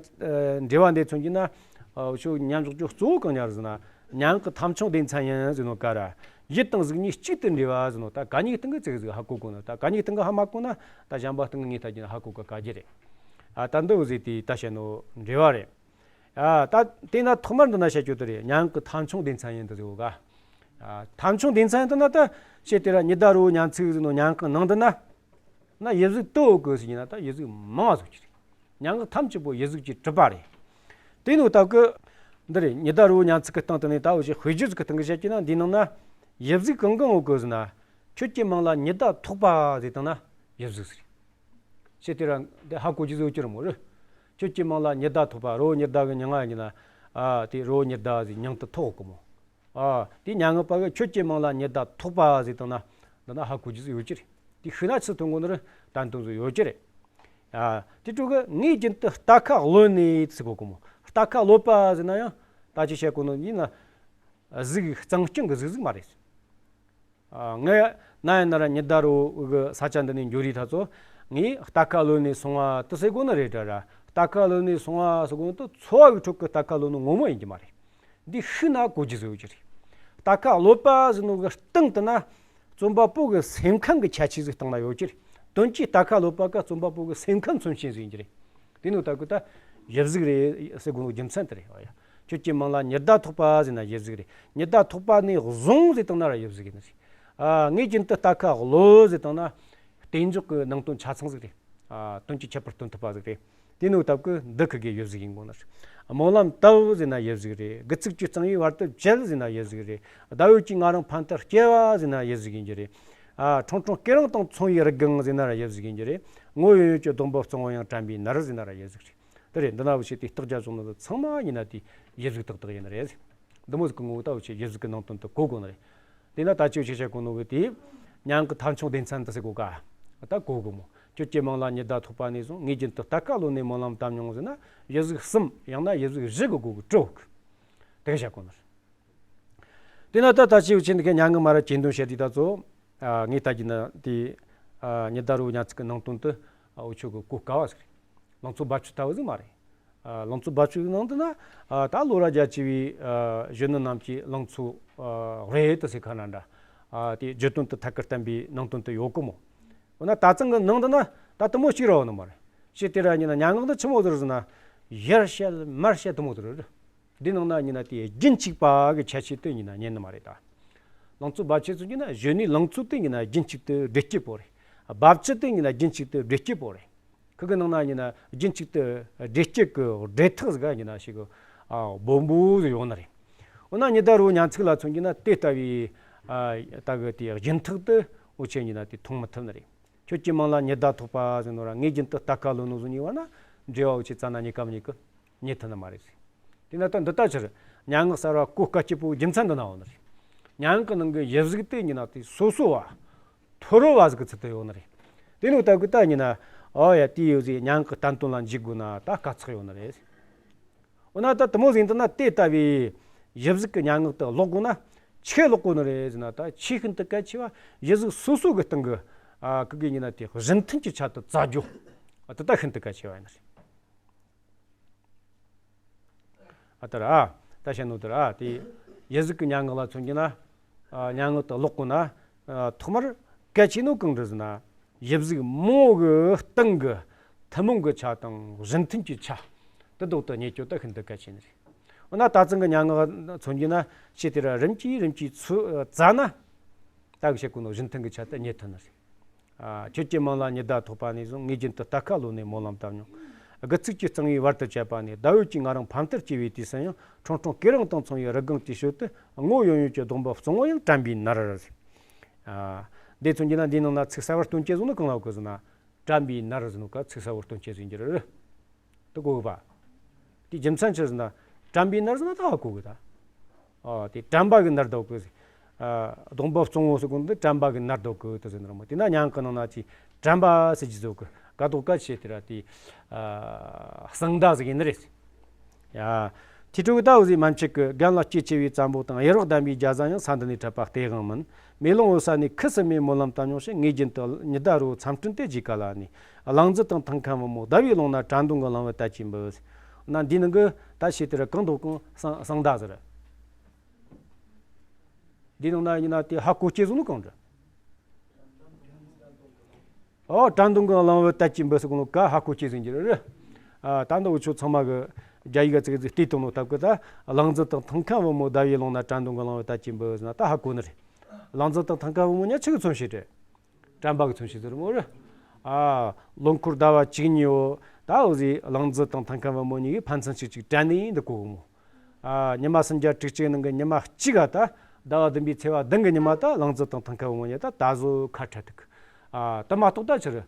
འགྲེལ་བ་འདི་མཚོན་གྱི་ན་ཤོ་མཉམ་འཇོག་རྒྱུ་གཙོ་བོ་གང་ཉར་ཟེར་ན་མྱ་ངན་གི་ཐམ་ཆུང་སྡེ་ཚན་ཡིན་ཟེར་ནོ་ག་ར། ཡིད་དང་གཟུགས་གཉིས་གཅིག་ཏུ་འདྲེས་པ་ཟེར་ནོ་ད་ག་གཉིས་སྟེང་གི་ཚིག་ཟིག་ཧ་གོ་གོ་ནོ་ད་ག་གཉིས་སྟེང་གི་ཧ་མ་གོ་ན་ད་གཞན་པ་སྟེང་གི་ངས་ད་ཀྱི་ན་ཧ་གོ་ག་ག་རྒྱུ་རེད། ཨ་ད་འདི་འུ་ཟེ་དེ་ད་བཤད་ནོ་འགྲེལ་བ་རེད། ཨ་ད་དེ་ན་ཐོག་མར་འདི་ན་བཤད་རྒྱུ་དེ་རེད། མྱ་ངན་གི་ཐམ་ཆུང་སྡེ་ཚན་ཡིན་དུ་ཟེར་གོ་ག། ཨ་ཐམ་ཆུང་སྡེ་ཚན་དུ་ན་ད་བཤད་དེ་ར་ཉི་ཟླ་རི་བོ་ཉ་ཚིག་ཟེར་ནོ་མྱ་ངན་གི་ནང་དུ་ན་ན་ཡིད་གཟུགས་དུ་འོ་གི་ཟེར་གྱི་ན་ད་ཡིད་གཟུགས་མང་བ་ཟིག་གི་རེད། མྱ་ངན་ཐམས་ཅད་པོ་ཡིད་གཟུགས་ཀྱིས་གྲུབ་པ་རེད། དེ་ནོ་ད་གི་འདི་རེད། ཉི་ཟླ་རི་བོ་ཉ་ཚིག་གི་སྟེང་དུ་ནས་ད་འུ་ཞིག་དཔེ་བརྗོད་ཟིག་གི་སྟེང་གི་བཤད་ཀྱི་ན་འདི་ནང་ན་ཡིད་གཟུགས་གང་གང་འོ་གི་ཟེར་ན་ཁྱོད་ཀྱི་མིང་ལ་ཉི་ཟླ་ཐོགས་པ་ཟེར་དང་ན་ཡིད་གཟུགས་ཟེར། ཞེས་དེ་ར་འདི་ཧ་གོ་རྒྱུ་ཟིག་ཡོད་ཀྱི་རེད་མོ་རེད། ཁྱོད་ཀྱི་མིང་ལ་ཉི་ཟླ་ཐོགས་པ་རི་བོ་ཉི་ཟླ་གི་མྱིང་ང་ཡིན་ན། ཨ་དེ་རི་བོ་ཉི་ཟླ་ཟེར་མྱིང་དུ་ཐོགས་གི་མོ། ཨ་དེ་མྱ་ངན་པ་གི་ཁྱོད་ཀྱི་མིང་ལ་ཉི་ཟླ་ཐོགས་པ་ཟེར་དང་ན་འདི་ན་ཧ་གོ་རྒྱུ་ཟིག་ཡོད་ཀྱི་རེད། དེ་ཤི་ན་ཆི་ཐོན་གོ་ནི་རེད་ད་དུང་ཟིག་ཡོད་ཀྱི་རེད། ཨ་དེ་དྲུག་གི་ངའི་རྒྱུན་དུ་རྟ་ཁ་གློད་ནས་ཟེར་གོ་གི་མོ། རྟ་ཁ་གློད་པ་ཟེར་ན་ཡང་ད་ཅི་བཤད་གོ་ནོ་ཡིན་ན། གཟུགས་གཙང་རྐྱང་གི་གཟུགས་ཟིག་མ་རེད། ཨ་ངས་ན་ཡིན་ན་ར་ཉི་ཟླ་རི་བོ་གི་ས་ཆ་འདི་ནས་འགྱོ་རིས་ད་ཚོ་ངས་རྟ་ཁ་གློད་ནས་སོང་བ་དུ་ཟེར་གོ་ནི་རེད་དྲ་ར། རྟ་ཁ་གློད་ནས་སོང་བ་ཟེར་གོ་ནི་དུ་འཚོ་བ་གི་ཁྲོད་ཀྱི་རྟ་ཁ་གློད་ནི་ངོ་མ་ཡིན་གྱི་མ་རེད། འདི་ཤི་ན་གོ་རྒྱུ་ཟིག་ཡོད་ཀྱི་རེད། རྟ་ཁ་གློད་པ་ཟེར་ནོ་གི་སྟེང་དུ་ན་རྩོམ་པ་པོ་གི་སེམས་ཁམས་གི་ཁྱད་ཆོས་ཟིག་སྟེང་ན་ཡོད་ཀྱི་རེད། དོན་གྱིས་རྟ་ཁ་གློད་པ་ག་རྩོམ་པ་པོ་གི་སེམས་ཁམས་མཚོན་བྱེད་ཟིག་ཡིན་གྱི་རེད། དེ་ནོ་ད་གི་ད་ཡིད་གཟུགས་རེད་ཟེར་གོ་ནོ་རྒྱུ་མཚན་དེ་རེད། ཨ་ཡ། ཁྱོད་ཀྱི་མིང་ལ་ཉི་ཟླ་ཐོགས་པ་ཟེར་ན་ཡིད་གཟུགས་རེད། ཉི་ཟླ་ཐོགས་པ་ནས་བཟུང་ཟེར་བཏང་ན་ར་ཡིད་གཟུགས་ཡིན་ནི་རེད། ཨ་ངའི་རྒྱུན་དུ་རྟ་ཁ་གློད་ཟེར་བཏང་ན་གཏན་འཇགས་ཀྱི་ནང་དོན་ཆ་ཚང་ཟིག་རེད། ཨ་དོན་གྱི་ཁྱད་པར་སྟོན་ཐུབ་པ་ཟིག་རེད། དེ་ནོ་སྟབས་ཀྱིས་འདི་ཁི་གེ་ཡིད་གཟུགས་ཡིན་དགོས་ནི་རེད། སྨོན་ལམ་བཏབ་ཟེར་ན་ཡིད་གཟུགས་རེད། དགུ་ཚིགས་ཀྱི་གཙང་བོའི་བར་དུ་བཅད་ཟེར་ན་ཡིད་གཟུགས་རེད། ཟླ་འོད་ཀྱིས་ང་རང་ཕན་བཏགས་སྐྱེ་བ་ཟེར་ན་ཡིད་གཟུགས་ཡིན་གྱི་རེད། ཨ་ཁྲུང་ཁྲུང་སྐེ་རིང་དང་མཚུངས་པའི་རི་སྒང་ཟེར་ན་ར་ཡིད་གཟུགས་ཡིན་གྱི་རེད། ངོ་ཡོད་ཡོད་ཀྱི་སྡོང་པོ་གཙང་བོ་ཡང་དྲན་པའི་ནར་ཟེར་ན་ར་ཡིད་གཟུགས་རེད། དེ་རེད། འདི་ན་འུ་ཆོས་དེ་རྟགས་བརྒྱད་བྱུང་ནི་ཚང་མ་ཡིན་ན་དེ་ཡིད་གཟུགས་རྟགས་དག་ཡིན་ནི་རེད། འདི་མོ་ཟིག་གི་ངོ་བོ་ད་འུ་ཆོས་ཡིད་གཟུགས་ཀྱི་ནང་དོན་དུ་གོ་དགོས་ནི་རེད། དེས་ན་ད་ཅི་འུ་ཆོས་བཤད་གོ་ནོ་གི་དེ་མྱ་ངན་གི་ཐམ་ཆུང་སྡེ་ཚན་དུ་ཟེར་གོ་ག་ད་གོ་དགོས་མོ། ཁྱོད་ཀྱི་མིང་ལ་ཉི་ཟླ་ཐོགས་པ་ནས་བཟུང་ངའི་རྒྱུན་དུ་རྟ་ཁ་གློད་ནས་སྨོན་ལམ་བཏབ་མྱོང་ཟེར་ན་ཡིད་གཟུགས་གསུམ་ཡང་ན་ཡིད་གཟུགས་བཞི་གི་སྒོ་གི་གྲུབ་གི་དེ་ག་བཤད་གོ་ནི་རེད། དེས་ན་ད་ད་ཅི་འུ་ཆོས་འདི་གའི་མྱ་ངན་མ་ར་གྱེན་དོན་བཤད་དུས་ད་ཚོ། ཨ་ངས་ད་གྱི་ན་དེ་ཨ་ཉི་ཟླ་རི་བོ་ཉ་ཚིག་གི་ནང་དོན་དུ་ཨ་འུ་ཆོ་གི་གོ་དཀའ་བ་ཟིག་རེད། ལང་ཚོ་རྦབ་ཆུ་ལྟ་བུ་ཟིག་མ་རེད། ཨ་ལང་ཚོ་རྦབ་ཆུ་གི་ནང་དུ་ན་ཨ་ད་ལོ་ར་རྒྱ་ཆེ་བའི་ཨ་གཞོན་ནུ་རྣམས་ཀྱིས་ལང་ཚོ་ཨ་རེད་དུ་ཟེར་ཁ་ན་འདྲ། ཨ་དེ་བརྗོད་དོན་དུ་ཐད་ཀར་བསྟན་པའི་ནང་དོན་དུ་ཡོད་གི་མོ། འོ་ན་ད་ཚང་གི་ནང་དུ་ན་ད་དུ་མོ་གཅིག་ར་ཡོད་ནི་མ་རེད། ཞེས་དེ་ར་ཉིན་ན་མྱ་ངན་དུ་ཆི་མོ་ཟེར་ཟེར་ན་ཡར་བཤད་མར་བཤད་དུ་མོ་ཟེར་རེད། འདི་ནང་ན་ཡིན་ན་དེ་རྒྱུན་གཅིག་པ་གི་ཁྱད་ཆོས་དེ་ཡིན་ན་ཉན་ནི་མ་རེད་ད། ལང་ཚོ་རྦབ་ཆུ་ཚོ་ཡིན་ན་གཞོན་ནུའི་ལང་ཚོ་དེ་ཡིན་ན་རྒྱུན་གཅིག་ཏུ་སྦྲེལ་སྐྱེས་པོ་རེད། རྦབ་ཆུ་དེ་ཡིན་ན་རྒྱུན་གཅིག་ཏུ་སྦྲེལ་སྐྱེས་པོ་རེད། ཁི་གི་ནང་ན་ཡིན་ན་རྒྱུན་གཅིག་ཏུ་སྦྲེལ་སྐྱེས་ཀྱི་སྦྲེལ་ཐག་ཟིག་ཡིན་ན་ཞིག་གི་ཨ་སྦོམ་པོ་ཟིག་ཡོང་ནི་རེད། འོ་ན་ཉི་ཟླ་རི་བོ་ཉ་ཚིག་ལ་མཚོན་གྱི་ན་དེ་ལྟ་བུའི་ཨ་ད་གི་དེ་རྒྱུན་ཐག་དེ་འུ་ཆོས་ཡིན་ན་དེ་མཐོང་མི་ཐུབ་ནི་རེད། ཁྱོད་ཀྱི་མིང་ལ་ཉི་ཟླ་ཐོགས་པ་ཟེར་ནོ་ར་ངའི་རྒྱུན་དུ་རྟ་ཁ་ལོ་ནོ་ཟེར་ནི་བ་ན་འབྲེལ་བ་འུ་ཆོས་རྩ་ན་གཉིས་ཀ་མི་གཉིས་ཀི་རྙེད་ཐུབ་ནི་མ་རེད་ཟེར། དེ་ན་ད་འདི་ལྟ་ཕྱིར་མྱ་ངན་གསལ་བ་གོ་དཀའ་སྐྱིད་པོ་རྒྱུ་མཚན་འདི་ན་འོང་ནི་རེད། མྱ་ངན་གི་ནང་གི་ཡིད་གཟུགས་དེ་ཡིན་ན་དེ་སོ་སོ་བ་ཐོ་རོ་བ་ཟིག་གི་ཚུལ་དུ་ཡོང་ནི་རེད། དེ་ནི་ད་གི་ད་ཡིན་ན་ཨོ་ཡ་དེ་ཡོད་ཟེར་མྱ་ངན་གི་བསྟན་དོན་ལ་འཇུག་དགོས་ན་ད་དཀའ་ཚེགས་ཡོང་ནི་རེད། འོ་ན་ད་དེ་མོ་ཟིག་འདི་ན་དེ་ལྟ་བུའི་ཡིད་གཟུགས་ཀྱི་མྱ་ངན་དེ་ཀློག་དགོས་ན་ཆི་ཀློག་དགོས་ནི་རེད་ཟེར་ན། ད་ཆེས་ཤིན་ཏུ་གལ་ཆེ་བ་ཡིད་གཟུགས་སོ་སོ་གི་སྟེང་གི་ཨ་ཁི་གི་ཡིན་ན་དེ་རྒྱུན་མཐུད་ཀྱི་ཆ་དེ་བཙལ་རྒྱུ། ཨ་དེ་ད་ཤིན་ཏུ་གལ་ཆེ་བ་ཡིན་ནི་རེད། ཨ་ད་ར་ཨ་ད་བཤད་ནོ་ད་ར་ཨ་དེ་ཡིད་གཟུགས་ཀྱི་མྱ་ངན་ལ་མཚོན་རྒྱུ་ན། ཨ་མྱ་ངན་དུ་ལོག་དགོས་ན། ཨ་ཐོག་མར་གལ་ཆེ་ནོ་གང་རེད་ཟེར་ན། ཡིད་གཟུགས་མང་བོ་གི་སྟེང་གི་ཐུན་མོང་གི་ཆ་དང་གཞི་མཐུན་གྱི་ཆ་དེ་ལྡོག་ཏུ་རྙེད་རྒྱུ་དེ་ཤིན་ཏུ་གལ་ཆེ་ནི་རེད། འོ་ན་ད་ཚང་གི་མྱ་ངན་མཚོན་རྒྱུ་ན་ཆེ་དེ་ར་རིམ་གྱིས་རིམ་གྱིས་ཚུ་བཙལ་ན། ད་གི་བཤད་གོ་ནོ་གཞི་མཐུན་གྱི་ཆ་དེ་རྙེད་ཐུབ་ནི་རེད། ཨ་ཁྱོད་ཀྱི་མིང་ལ་ཉི་ཟླ་ཐོགས་པ་ནས་བཟུང་། ངའི་རྒྱུན་དུ་རྟ་ཁ་ལོ་ནས་སྨོན་ལམ་བཏབ་མྱོང་། དགུ་ཚིགས་ཀྱི་གཙང་བོའི་བར་དུ་བཅད་པ་ནས། ཟླ་འོད་ཀྱིས་ང་རང་ཕ་མཐར་སྐྱེལ་བའི་དུས་སུ་ཡང་། ཁྲུང་ཁྲུང་གོས་རིང་དང་མཚུངས་པའི་རི་སྒང་གི་ཞོལ་དུ། སྔོ་ཡོམ་ཡོམ་གྱི་སྡོང་པོ་གཙང་བོ་ཡང་དྲན་པའི་ནར། ཨ་འདི་མཚོན་རྒྱུ་ན་འདིའི་ནང་ན་ཚིག་གསར་བ་སྟོན་བྱེད་བཟུང་ནི་གང་ལ་གོ་ཟེར་ན། དྲན་པའི་ནར་ཟེར་ནོ་ཀ་ཚིག་གསར་བ་སྟོན་བྱེད་ཟེར་རྒྱུ་རེད། དེ་གོ་གི་པ། དེ་རྒྱུ་མཚན་ཆི་ཟེར་ན། དྲན་པའི་ནར་ཟེར་ན་ད་ཧ་གོ་གི་ད། ཨ་དེ་དྲན་པ་གི་ནར་ཟློག་གི། ཨ་སྡོང་པོ་གཙང་བོ་ཟེར་གོ་ནོ་དེ་དྲན་པ་གི་ནར་ཟློག་གི་དེ་ཟེར་ནི་རེད་མོ། དེ་ན་མྱ་ངན་གི་ནང་ན་ཅི་དྲན་པ་ཟེར་གྱི་ཟོ་གི་ག་དོག་ག་བྱེད་དེ་ར་དེ། ཨ་གསང་བརྡ་ཟེར་གི་ནི་རེད། ཡ། ཁྱི་ཕྲུག་ད་འུ་ཟི་མན་ཆད་ཀྱི་རྒན་ལགས་སྐྱེ་ཆེ་བའི་བཙན་པོ་དང་། གཡུ་རོག་ལྡན་པའི་རྒྱ་བཟའ་ཡང་། ས་འདི་ནས་འཁྲབ་པ་སྟེས་དབང་མིན། མེ་ལོང་འོད་ས་ནས་ཁུ་སིམ་མེར་སྨོན་ལམ་བཏབ་མྱོང་ཞིང་། ངའི་རྒྱུན་དུ་ཉི་ཟླ་རི་བོ་མཚམས་སྤྲིན་དེ་རྗེས་ཀ་ལ་ནི། གླང་རྫི་དང་ཐང་ཁན་བུ་མོ། ཟླ་བའི་ཀློང་ན་དྲན་གདུང་གི་གླིང་བུ་དལ་གྱིས་འབུད། ན་འདི་ནང་གི་ད་བྱེད་དེ་ར་གང་དོག་གང་གསང་གསང་བརྡ་ཟེར། འདི་ནང་ན་ཡིན་ན་དེ་ཧ་གོ་སྐྱེ་བཟུང་ནོ་གང་འདྲ། ཨོ་དྲན་གདུང་གི་གླིང་བུ་དལ་གྱིས་འབུད་ཟེར་གོ་ནོ་ཀ་ཧ་གོ་སྐྱེ་ཟིན་གྱི་རེད། ཨ་ད་འདི་འུ་ཆོ་ཚང་མ་གི་རྒྱ་ཡིག་ག་ཚིག་ཚིག་བལྟས་བཏང་ནོ་སྟབས་ཀྱིས་ད། གླང་རྫི་དང་ཐང་ཁན་བུ་མོ། ཟླ་བའི་ཀློང་ན་དྲན་གདུང་གི་གླིང་བུ་དལ་གྱིས་འབུད་ཟེར་ན་ད་ཧ་གོ་ནི་རེད། གླང་རྫི་དང་ཐང་ཁན་བུ་མོ་ཉ་ཆི་གི་མཚོན་བྱེད་རེད། དྲན་པ་གི་མཚོན་བྱེད་ཟེར་མོ་རེད། ཨ་ལོ་འཁོར་ཟླ་བ་བཅུ་གཉིས་བོ་ད་འུ་ཟི་གླང་རྫི་དང་ཐང་ཁན་བུ་མོ་གཉིས་ཀྱིས་ཕན་ཚུན་གཅིག་གཅིག་དྲན་ནས་འདུག་གོ་གི་མོ། ཨ་ཉི་མ་སུམ་བརྒྱ་དྲུག་ཅུ་ནང་གི་ཉི་མ་གཅིག་ག་ད་ཟླ་བ་བདུན་པའི་ཚེས་པ་བདུན་གི་ཉི་མ་ད་གླང་རྫི་དང་ཐང་ཁན་བུ་མོ་གཉིས་ད་ད་གཟོད་ཁ་བྲལ་ཐུབ་གི། ཨ་དེ་མ་གཏོགས་ད་ཕྱིར།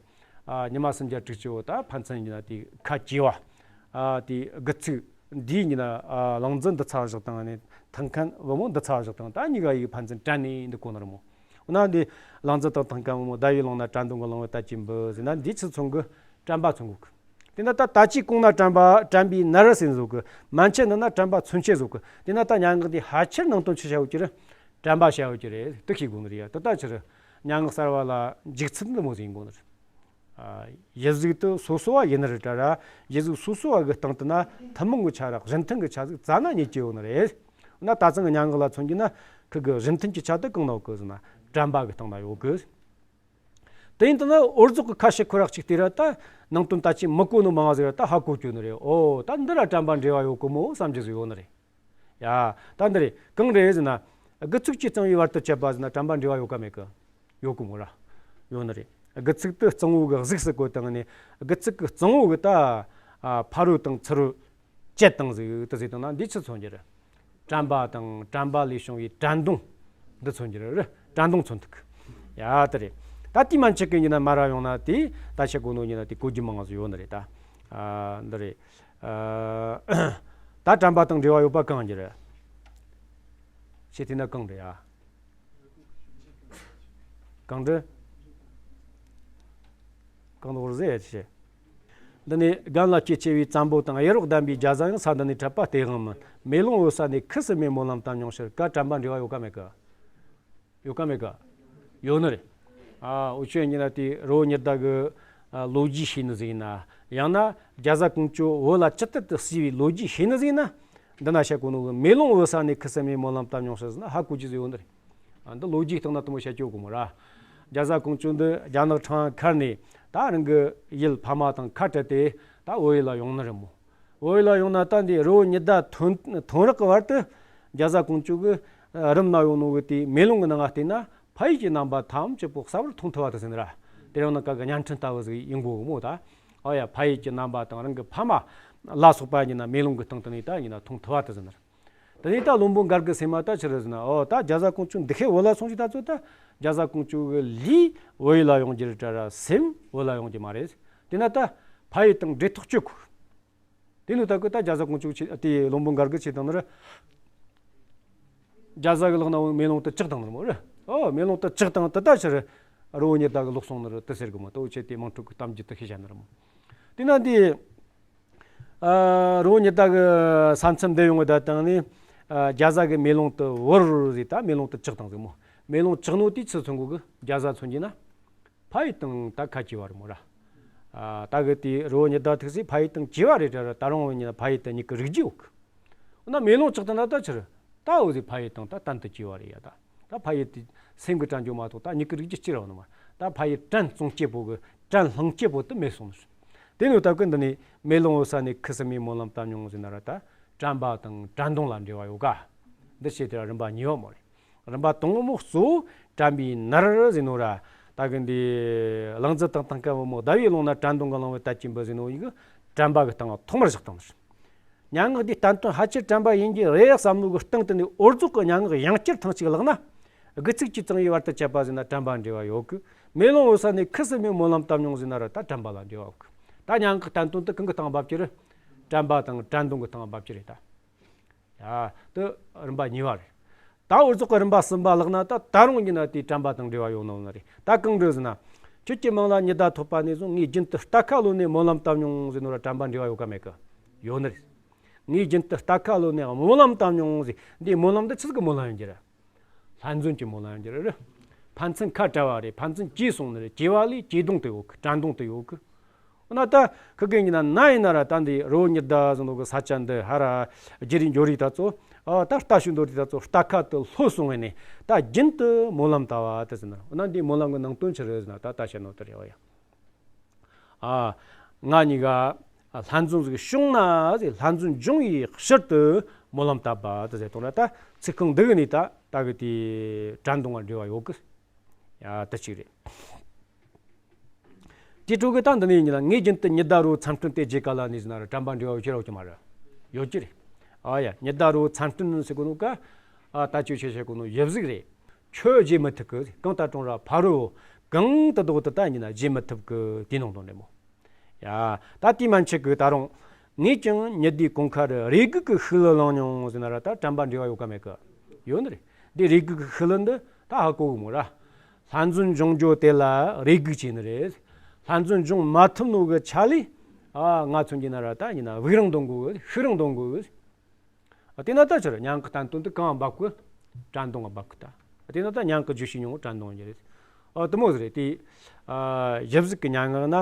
ཨ་ཉི་མ་སུམ་བརྒྱ་དྲུག་ཅུ་བོ་ད་ཕན་ཚུན་ཡིན་ན་དེ་ཁ་གྱེས་པ། ཨ་དེ་དགུ་ཚིགས་འདིའི་ཡིན་ན། ཨ་གླང་རྫི་འདི་ཚ་བཞག་དང་ནི་ཐང་ཁན་བུ་མོ་འདི་ཚ་བཞག་དང་ད་གཉིས་ཀ་ཡིག་ཕན་ཚུན་དྲན་ནས་འདུག་གོ་ནི་རེད་མོ། འོ་ན་འདི་གླང་རྫི་དང་ཐང་ཁན་བུ་མོ། ཟླ་བའི་ཀློང་ན་དྲན་གདུང་གི་གླིང་བུ་དལ་གྱིས་འབུད་ཟེར་ན་འདི་ཚོ་མཚོན་གི་དྲན་པ་མཚོན་གོ་གི། དེ་ན་ད་ད་ཅི་གོང་ན་དྲན་པ་དྲན་པའི་ནར་ཟེར་ཟོ་གི། མན་ཆད་ནི་ན་དྲན་པ་མཚོན་བྱེད་ཟོ་གི། དེ་ན་ད་མྱ་ངན་འདི་ཕལ་ཆེར་ནང་དོན་ཆི་བྱ་ཡོད་ཀྱི་རེད། དྲན་པ་བྱ་ཡོད་ཀྱི་རེད། དེ་ཤེས་དགོས་ནི་རེད་ཡ། དེ་ད་ཕྱིར་མྱ་ངན་གསར་བ་ལ་འཇུག་ཚུལ་འདི་མོ་ཟིག་ཡིན་དགོས་ནི་རེད། ཨ་ཡིད་གཟུགས་དེ་སོ་སོ་བ་ཡིན་ནི་རེད་དྲ་ར། ཡིད་གཟུགས་སོ་སོ་བ་གི་སྟེང་དུ་ན་ཐུན་མོང་གི་ཆ་རག་གཞི་མཐུན་གྱི་ཆ་ཟིག་བཙལ་ན་རྙེད་ཀྱི་ཡོད་ནི་རེད། འོ་ན་ད་ཚང་གི་མྱ་ངན་ལ་མཚོན་རྒྱུ་ན་ཁུ་གི་གཞི་མཐུན་གྱི་ཆ་དེ་གང་ན་ཡོད་གི་ཟེར་ན་དྲན་པ་གི་སྟེང་ན་ཡོད་གི། དེ་ཡིན་དུས་ན་འོ་རྫོགས་ཀྱི་ཁ་ཕྱེ་ཁོ་རག་ཅིག་དེ་ར་ད་ནང་དོན་ད་ཅི་མི་གོ་ནོ་མང་ཟིག་ར་ད་ཧ་གོ་གྱོ་ནི་རེད། ཨོ་ད་འདི་ར་དྲན་པ་འབྲེལ་བ་ཡོད་གི་མོ་བསམ་རྒྱུ་ཟིག་ཡོད་ནི་རེད། ཡ་ད་འདི་རེད། གང་རེད་ཟེར་ན། དགུ་ཚིགས་ཀྱི་གཙང་བོའི་བར་དུ་བཅད་པ་ཟེར་ན་དྲན་པ་འབྲེལ་བ་ཡོད་ག་མེད་གི། ཡོད་གི་མོ་ར། ཡོད་ནི་རེད། དགུ་ཚིགས་དེ་གཙང་བོ་གི་གཟུགས་སུ་བཀོད་བཏང་ནས་དགུ་ཚིགས་ཀྱི་གཙང་བོ་གི་ད། ཨ་ཕ་རོལ་དང་ཚུ་རོལ་བཅད་བཏང་ཟིག་དེ་ཟེར་བཏང་ན་འདི་ཆི་མཚོན་རྒྱུ་རེད། དྲན་པ་དང་དྲན་པ་ལས་བྱུང་བའི་དྲན་གདུང་འདི་མཚོན་རྒྱུ་རེད། དྲན་གདུང་མཚོན་ཐུབ་གི། ཡ་དེ་རེད། ད་དེ་མན་ཆད་ཀྱི་ཡིན་ན་མ་ར་ཡོང་ན་དེ་ད་ཆ་གོ་ནོ་ཡིན་ན་དེ་གོ་རྒྱུ་མང་ང་ཟིག་ཡོད་ནི་རེད་ད། ཨ་འདི་རེད། ཨ་ད་དྲན་པ་དང་འབྲེལ་བ་ཡོད་པ་གང་རྒྱུ་རེད། ཞེས་དེ་ན་གང་རེད་ཡ། གང་འདྲ། གང་དུ་བོར་ཟེར་ཡ་ཆེ། འདི་ནི་རྒན་ལགས་སྐྱེ་ཆེ་བའི་བཙན་པོ་དང་། གཡུ་རོག་ལྡན་པའི་རྒྱ་བཟའ་ཡང་། ས་འདི་ནས་འཁྲབ་པ་སྟེས་དབང་མིན། མེ་ལོང་འོད་ས་ནས་ཁུ་སིམ་མེར་སྨོན་ལམ་བཏབ་མྱོང་ཕྱིར། ཀ་དྲན་པ་འབྲེལ་བ་ཡོད་ག་མེད་ག། ཡོད་ག་མེད་ག། ཡོད་ནི་རེད། ཨ་འུ་ཆོས་ཉིན་ན་དེ་རི་བོ་ཉི་ཟླ་གི་ཨ་ལོ་རྒྱུས་ཤེས་ནི་ཟིག་ཡིན་ན། ཡང་ན་རྒྱ་བཟའ་ཀོང་ཇོ་བོད་ལ་ཇི་ལྟར་དུ་བསུས་པའི་ལོ་རྒྱུས་ཤེས་ནི་ཟིག་ཡིན་ན། འདི་ན་བཤད་གོ་ནོ་གི་མེ་ལོང་འོད་ས་ནས་ཁུ་སིམ་མེར་སྨོན་ལམ་བཏབ་མྱོང་ཕྱིར་ཟེར་ན་ཧ་གོ་རྒྱུ་ཟིག་ཡོད་ནི་རེད། ཨ་འདི་ལོ་རྒྱུས་སྟེང་ན་དེ་མོ་བཤད་རྒྱུ་ཡོད་གི་མོ་ར། རྒྱ་བཟའ་ཀོང་ཇོ་འདི་རྒྱ་ནག་ཁྲང་ཁར་ནས་ད་རང་གི་ཡུལ་ཕ་མ་དང་ཁ་བྲལ་ཏེ་ད་བོད་ཡུལ་ལ་ཡོང་ནི་རེད་མོ། བོད་ཡུལ་ལ་ཡོང་ན་ད་འདི་རི་བོ་ཉི་ཟླ་ཐོན་ཐོན་རག་གི་བར་དུ་རྒྱ་བཟའ་ཀོང་ཇོ་གི་རུམ་ན་ཡོད་ནོ་གི་དེ་མེ་ལོང་གི་ནང་ང་བལྟས་ན་ཕ་ཡུལ་གྱི་རྣམ་པ་ཐམས་ཅད་པོ་གསལ་བོར་མཐོང་ཐུབ་པ་དེ་ཟེར་ནི་ར། དེ་རིང་ནངས་ཀ་གི་བརྙན་འཕྲིན་ལྟ་བུ་ཟིག་ཡིན་དགོས་གི་མོ་ད། ཨོ་ཡ་ཕ་ཡུལ་གྱི་རྣམ་པ་དང་རང་གི་ཕ་མ་ལ་སོགས་པ་ཡིན་ན་མེ་ལོང་གི་སྟེང་དུ་ནས་ད་ཡིན་ན་མཐོང་ཐུབ་པ་དེ་ཟེར་ནི་ར། དེ་ནས་ད་བློན་པོ་མགར་གྱི་སེམས་མ་ད་ཆི་རེད་ཟེར་ན། ཨོ་ད་རྒྱ་བཟའ་ཀོང་ཇོ་འདི་ཁའི་བོད་ལ་སོང་ཞིག་ད་ཚོད་ད་རྒྱ་བཟའ་ཀོང་ཇོ་གི་ལུས་བོད་ཡུལ་ལ་ཡོང་རྒྱུ་རེད་དྲ་ར། སེམས་བོད་ལ་ཡོང་རྒྱུ་མ་རེད། དེ་ན་ད་ཕ་ཡུལ་དང་འབྲེལ་ཐག་གཅོད་དགོས། དེ་ནས་ད་གི་ད་རྒྱ་བཟའ་ཀོང་ཇོ་ཆེ་དེ་བློན་པོ་མགར་གྱི་ཆེ་དང་ནི་རེད། རྒྱ་བཟའ་གི་ལག་ན་མེ་ལོང་དེ་བཅག་བཏང་ནི་རེད་མོ་རེད། ཨོ་མེ་ལོང་དེ་བཅག་བཏང་དེ་ད་ཕྱིར་རི་བོ་ཉི་ཟླ་གི་ལོག་སོང་ནི་རེད་དེ་ཟེར་གི་མོ། དེ་འུ་ཆོས་དེ་དམངས་ཁྲོད་གི་གཏམ་རྒྱུད་དེ་ཤེས་བྱ་ནི་རེད་མོ། དེ་ན་འདི། ཨ་རི་བོ་ཉི་ཟླ་གི་ས་མཚམས་འདི་ཡོང་གི་ད་བཏང་ནི། ཨ་རྒྱ་བཟའ་གི་མེ་ལོང་དེ་བོར་ཟིག་ད་མེ་ལོང་དེ་བཅག་བཏང་ཟིག་མོ། མེ་ལོང་བཅག་ནོ་དེ་ཆི་མཚོན་གོ་གི། རྒྱ་བཟའ་མཚོན་རྒྱུ་ན་ཕ་ཡུལ་དང་ད་ཁ་གྱེས་པ་རེད་མོ་ར། ཨ་ད་གི་དེ་རི་བོ་ཉི་ཟླ་ཐུག་སའི་ཕ་ཡུལ་དང་གྱེས་པ་རེད་དྲ་ར། ད་རུང་བོ་ཉི་ཟླ་ཕ་ཡུལ་དེ་མྱིག་གིས་རིག་རྒྱུ་ཡོད་གི། ན་མེ་ལོང་ཆགས་ཐུབ་ན་ད་ཕྱིར་ད་འོ་ཟིག་ཕ་ཡུལ་དང་ད་གཏན་དུ་གཅིག་པ་རེད་ཡ། ད་ད་ཕ་ཡུལ་དེ་སེམས་ཀྱི་དྲན་རྒྱུ་མ་གཏོགས་ད་མྱིག་གི་རིག་རྒྱུ་གཅིག་ར་བ་ནི་མ། ད་ཕ་ཡུལ་དྲན་གསུང་སྐྱེ་བོ་གི་དྲན་སློང་སྐྱེ་བོ་དུ་མེད་སོང་ནི། དེ་ནི་ད་ཀུན་འདི་ནི་མེ་ལོང་འོད་གསལ་ནས་ཁུ་སིམ་མེའི་སྨོན་ལམ་བཏབ་མྱོང་ཟེར་ན་ར་ད་དྲན་པ་དང་དྲན་གདུང་ལ་འབྲེལ་བ་ཡོད་ག། འདི་བྱས་དེ་ར་རིམ་པ་གཉིས་པ་མོ་རེད། རིམ་པ་དང་པོ་མོ་གཙོ་བོ་དྲན་པའི་ནར་ཟེར་ནོ་ར། ད་གི་འདི་གླང་རྫི་དང་ཐང་ཀ་བུ་མོ་ཟླ་བའི་ཀློང་ན་དྲན་གདུང་གི་གླིང་བུ་དལ་གྱིས་འབུད་ཟེར་ནོ་ཡི་གི་དྲན་པ་གི་སྟེང་ཐོག་མར་བཞག་བཏང་ནི། མྱ་ངག་འདིའི་བསྟན་དོན་ཕལ་ཆེར་དྲན་པ་ཡིན་གྱི་རེད་བསམ་བློ་གི་སྟེང་དུ་ནས་འོར་རྫོགས་ཀྱི་མྱ་ངག་ཡང་བསྐྱར་ཐེངས་གཅིག་བཀླག་ན། དགུ་ཚིགས་ཀྱིས་གཙང་བའི་བར་དུ་བཅད་པ་ཟེར་ན་དྲན་པ་འབྲེལ་བ་ཡོད་གི། མེ་ལོང་འོད་གསལ་ནས་ཁུ་སིམ་མེའི་སྨོན་ལམ་བཏབ་མྱོང་ཟེར་ན་ར་ད་དྲན་པ་ལ་འབྲེལ་བ་ཡོད་གི། ད་མྱ་ངག་གི་བསྟན་དོན་དེ་གང་གི་སྟེང་འབབ་ཀྱི་རེད། དྲན་པ་དང་དྲན་གདུང་གི་སྟེང་འབབ་ཀྱི་རེད་ད། ཡ། དེ་རིམ་པ་གཉིས་པ་རེད། ད་འོར་རྫོགས་ཀྱི་རིམ་པ་གསུམ་པ་བཀླག་ན་ད་ད་རུང་ཡིན་ན་དེའི་དྲན་པ་དང་འབྲེལ་བ་ཡོད་ནོ་ནི་རེད། ད་གང་འདྲ་ཟེར་ན། ཁྱོད་ཀྱི་མིང་ལ་ཉི་ཟླ་ཐོགས་པ་ནས་བཟུང་ངས་རྒྱུན་དུ་རྟ་ཁ་ལོན་ནས་སྨོན་ལམ་བཏབ་མྱོང་ཟེར་ནོ་ར་དྲན་པ་འབྲེལ་བ་ཡོད་ག་མེད་གི། ཡོད་ནི་རེད། ངས་རྒྱུན་དུ་རྟ་ཁ་ལོན་ནས་སྨོན་ལམ་བཏབ་མྱོང་ཟེར། འདིའི་སྨོན་ལམ་འདི་ཆི་ཟིག་གི་སྨོན་ལམ་ཡིན་རྒྱུ་རེད། ལྷན་འཛོམས་ཀྱི་སྨོན་ལམ་ཡིན་རྒྱུ་རེད། ཕན་ཚུན་ཁ་བྲལ་བ་རེད། ཕན་ཚུན་གྱེས་སོང་ནི་རེད། གྱེས་པ་ལས་གྱེས་གདུང་དུ་ཡོད་གི། དྲན་གདུང་དུ་ཡོད་གི། འོ་ན་ད་ཁི་གེ་ཡིན་ན་ན་ཡིན་ན་ར་ད་འདི་རི་བོ་ཉི་ཟླ་ཟེར་ནོ་གི་ས་ཆ་འདི་ཧ་ར་རྒྱུ་རིག་འགྱོ་རིག་ད་ཚོ། ཨ་ད་རྟ་ཞིག་འདོར་རིག་ད་ཚོ་རྟ་ཁ་དུ་ལྷོད་སོང་བས་ནས་ད་རྒྱུན་དུ་སྨོན་ལམ་བཏབ་པ་དེ་ཟེར་ན། འོ་ན་འདིའི་སྨོན་ལམ་གི་ནང་དོན་ཆི་རེད་ཟེར་ན་ད་ད་བཤད་ནོ་དེ་རེད་བ་ཡ། ཨ། ང་གཉིས་ཀ་ལྷན་འཛོམས་ཟིག་བྱུང་ན་ཟེར། ལྷན་འཛོམས་འབྱུང་བའི་ཕྱིར་དུ་སྨོན་ལམ་བཏབ་པ་དེ་ཟེར་དང་ར། ད་ཚིག་རྐང་འདི་གི་ནི་ད་ད་གི་དེ་དྲན་གདུང་ང་འབྲེལ་བ་ཡོད་གི། ཡ་དེ་གཅིག་རེད། དེ་དྲུག་གི་ད་འདི་ནས་ཡིན་ན་ངས་རྒྱུན་དུ་ཉི་ཟླ་རི་བོ་མཚམས་སྤྲིན་དེ་རྗེས་ག་ལ་ནི་ཟེར་ན་ར་དྲན་པ་འབྲེལ་བ་ཡོད་ཀྱི་ར་ཡོད་ཀྱི་མ་རེད། ཡོད་ཀྱི་རེད། ཨ་ཡ། ཉི་ཟླ་རི་བོ་མཚམས་སྤྲིན་ཟེར་གོ་ནོ་ཀ། ཨ་ད་ཅི་བྱེད་བྱེད་གོ་ནོ་ཡིབ་གཟུགས་རེད། ཁྱོད་བརྗེད་མི་ཐུབ་གི། གང་ལྟར་གྲོང་ར་ཕ་རོལ་གང་དུ་ལྡོག་ཏུ་ད་ཡིན་ན་བརྗེད་མི་ཐུབ་གི། དེ་ནང་དོན་རེད་མོ། ཡ། ད་དེ་མན་ཆད་གི་ད་རུང་ངས་ཀྱང་ཉི་ཟླའི་གོང་ཁ་རུ་རེ་སྒུག་གི་ཤུགས་ལ་ལངས་མྱོང་ཟེར་ན་ར་ད་དྲན་པ་འབྲེལ་བ་ཡོད་ག་མེད་གི། ཡོད་ནི་རེད། འདི་རེ་སྒུག་གི་ཤུགས་ལ་འདི་ད་ཧ་གོ་གི་མོ་ར། ལྷན་འཛོམས་འབྱུང་རྒྱུ་དེ་ལ་རེ་སྒུག་བྱས་ནི་རེད། ལྷན་འཛོམས་འབྱུང་མ་ཐུབ་ནོ་གི་ཆ་ལས། ཨ་ང་མཚོན་གྱི་ན་ར་ད་ཡིན་ན་དབུགས་རིང་གཏོང་དགོས་གི། ཤུགས་རིང་གཏོང་དགོས་གི། ཨ་དེ་ན་ད་ཕྱིར་མྱ་ངག་གི་བསྟན་དོན་དེ་གང་འབབ་གི། དྲན་གདུང་ང་འབབ་གི་ད། ཨ་དེ་ན་ད་མྱ་ངག་གི་རྗེས་ཤུལ་མྱོང་དྲན་གདུང་ཡིན་རྒྱུ་རེད། ཨ་དེ་མོ་ཟིག་རེད་དེ། ཨ་ཡིབ་གཟུགས་ཀྱི་མྱ་ངག་ན།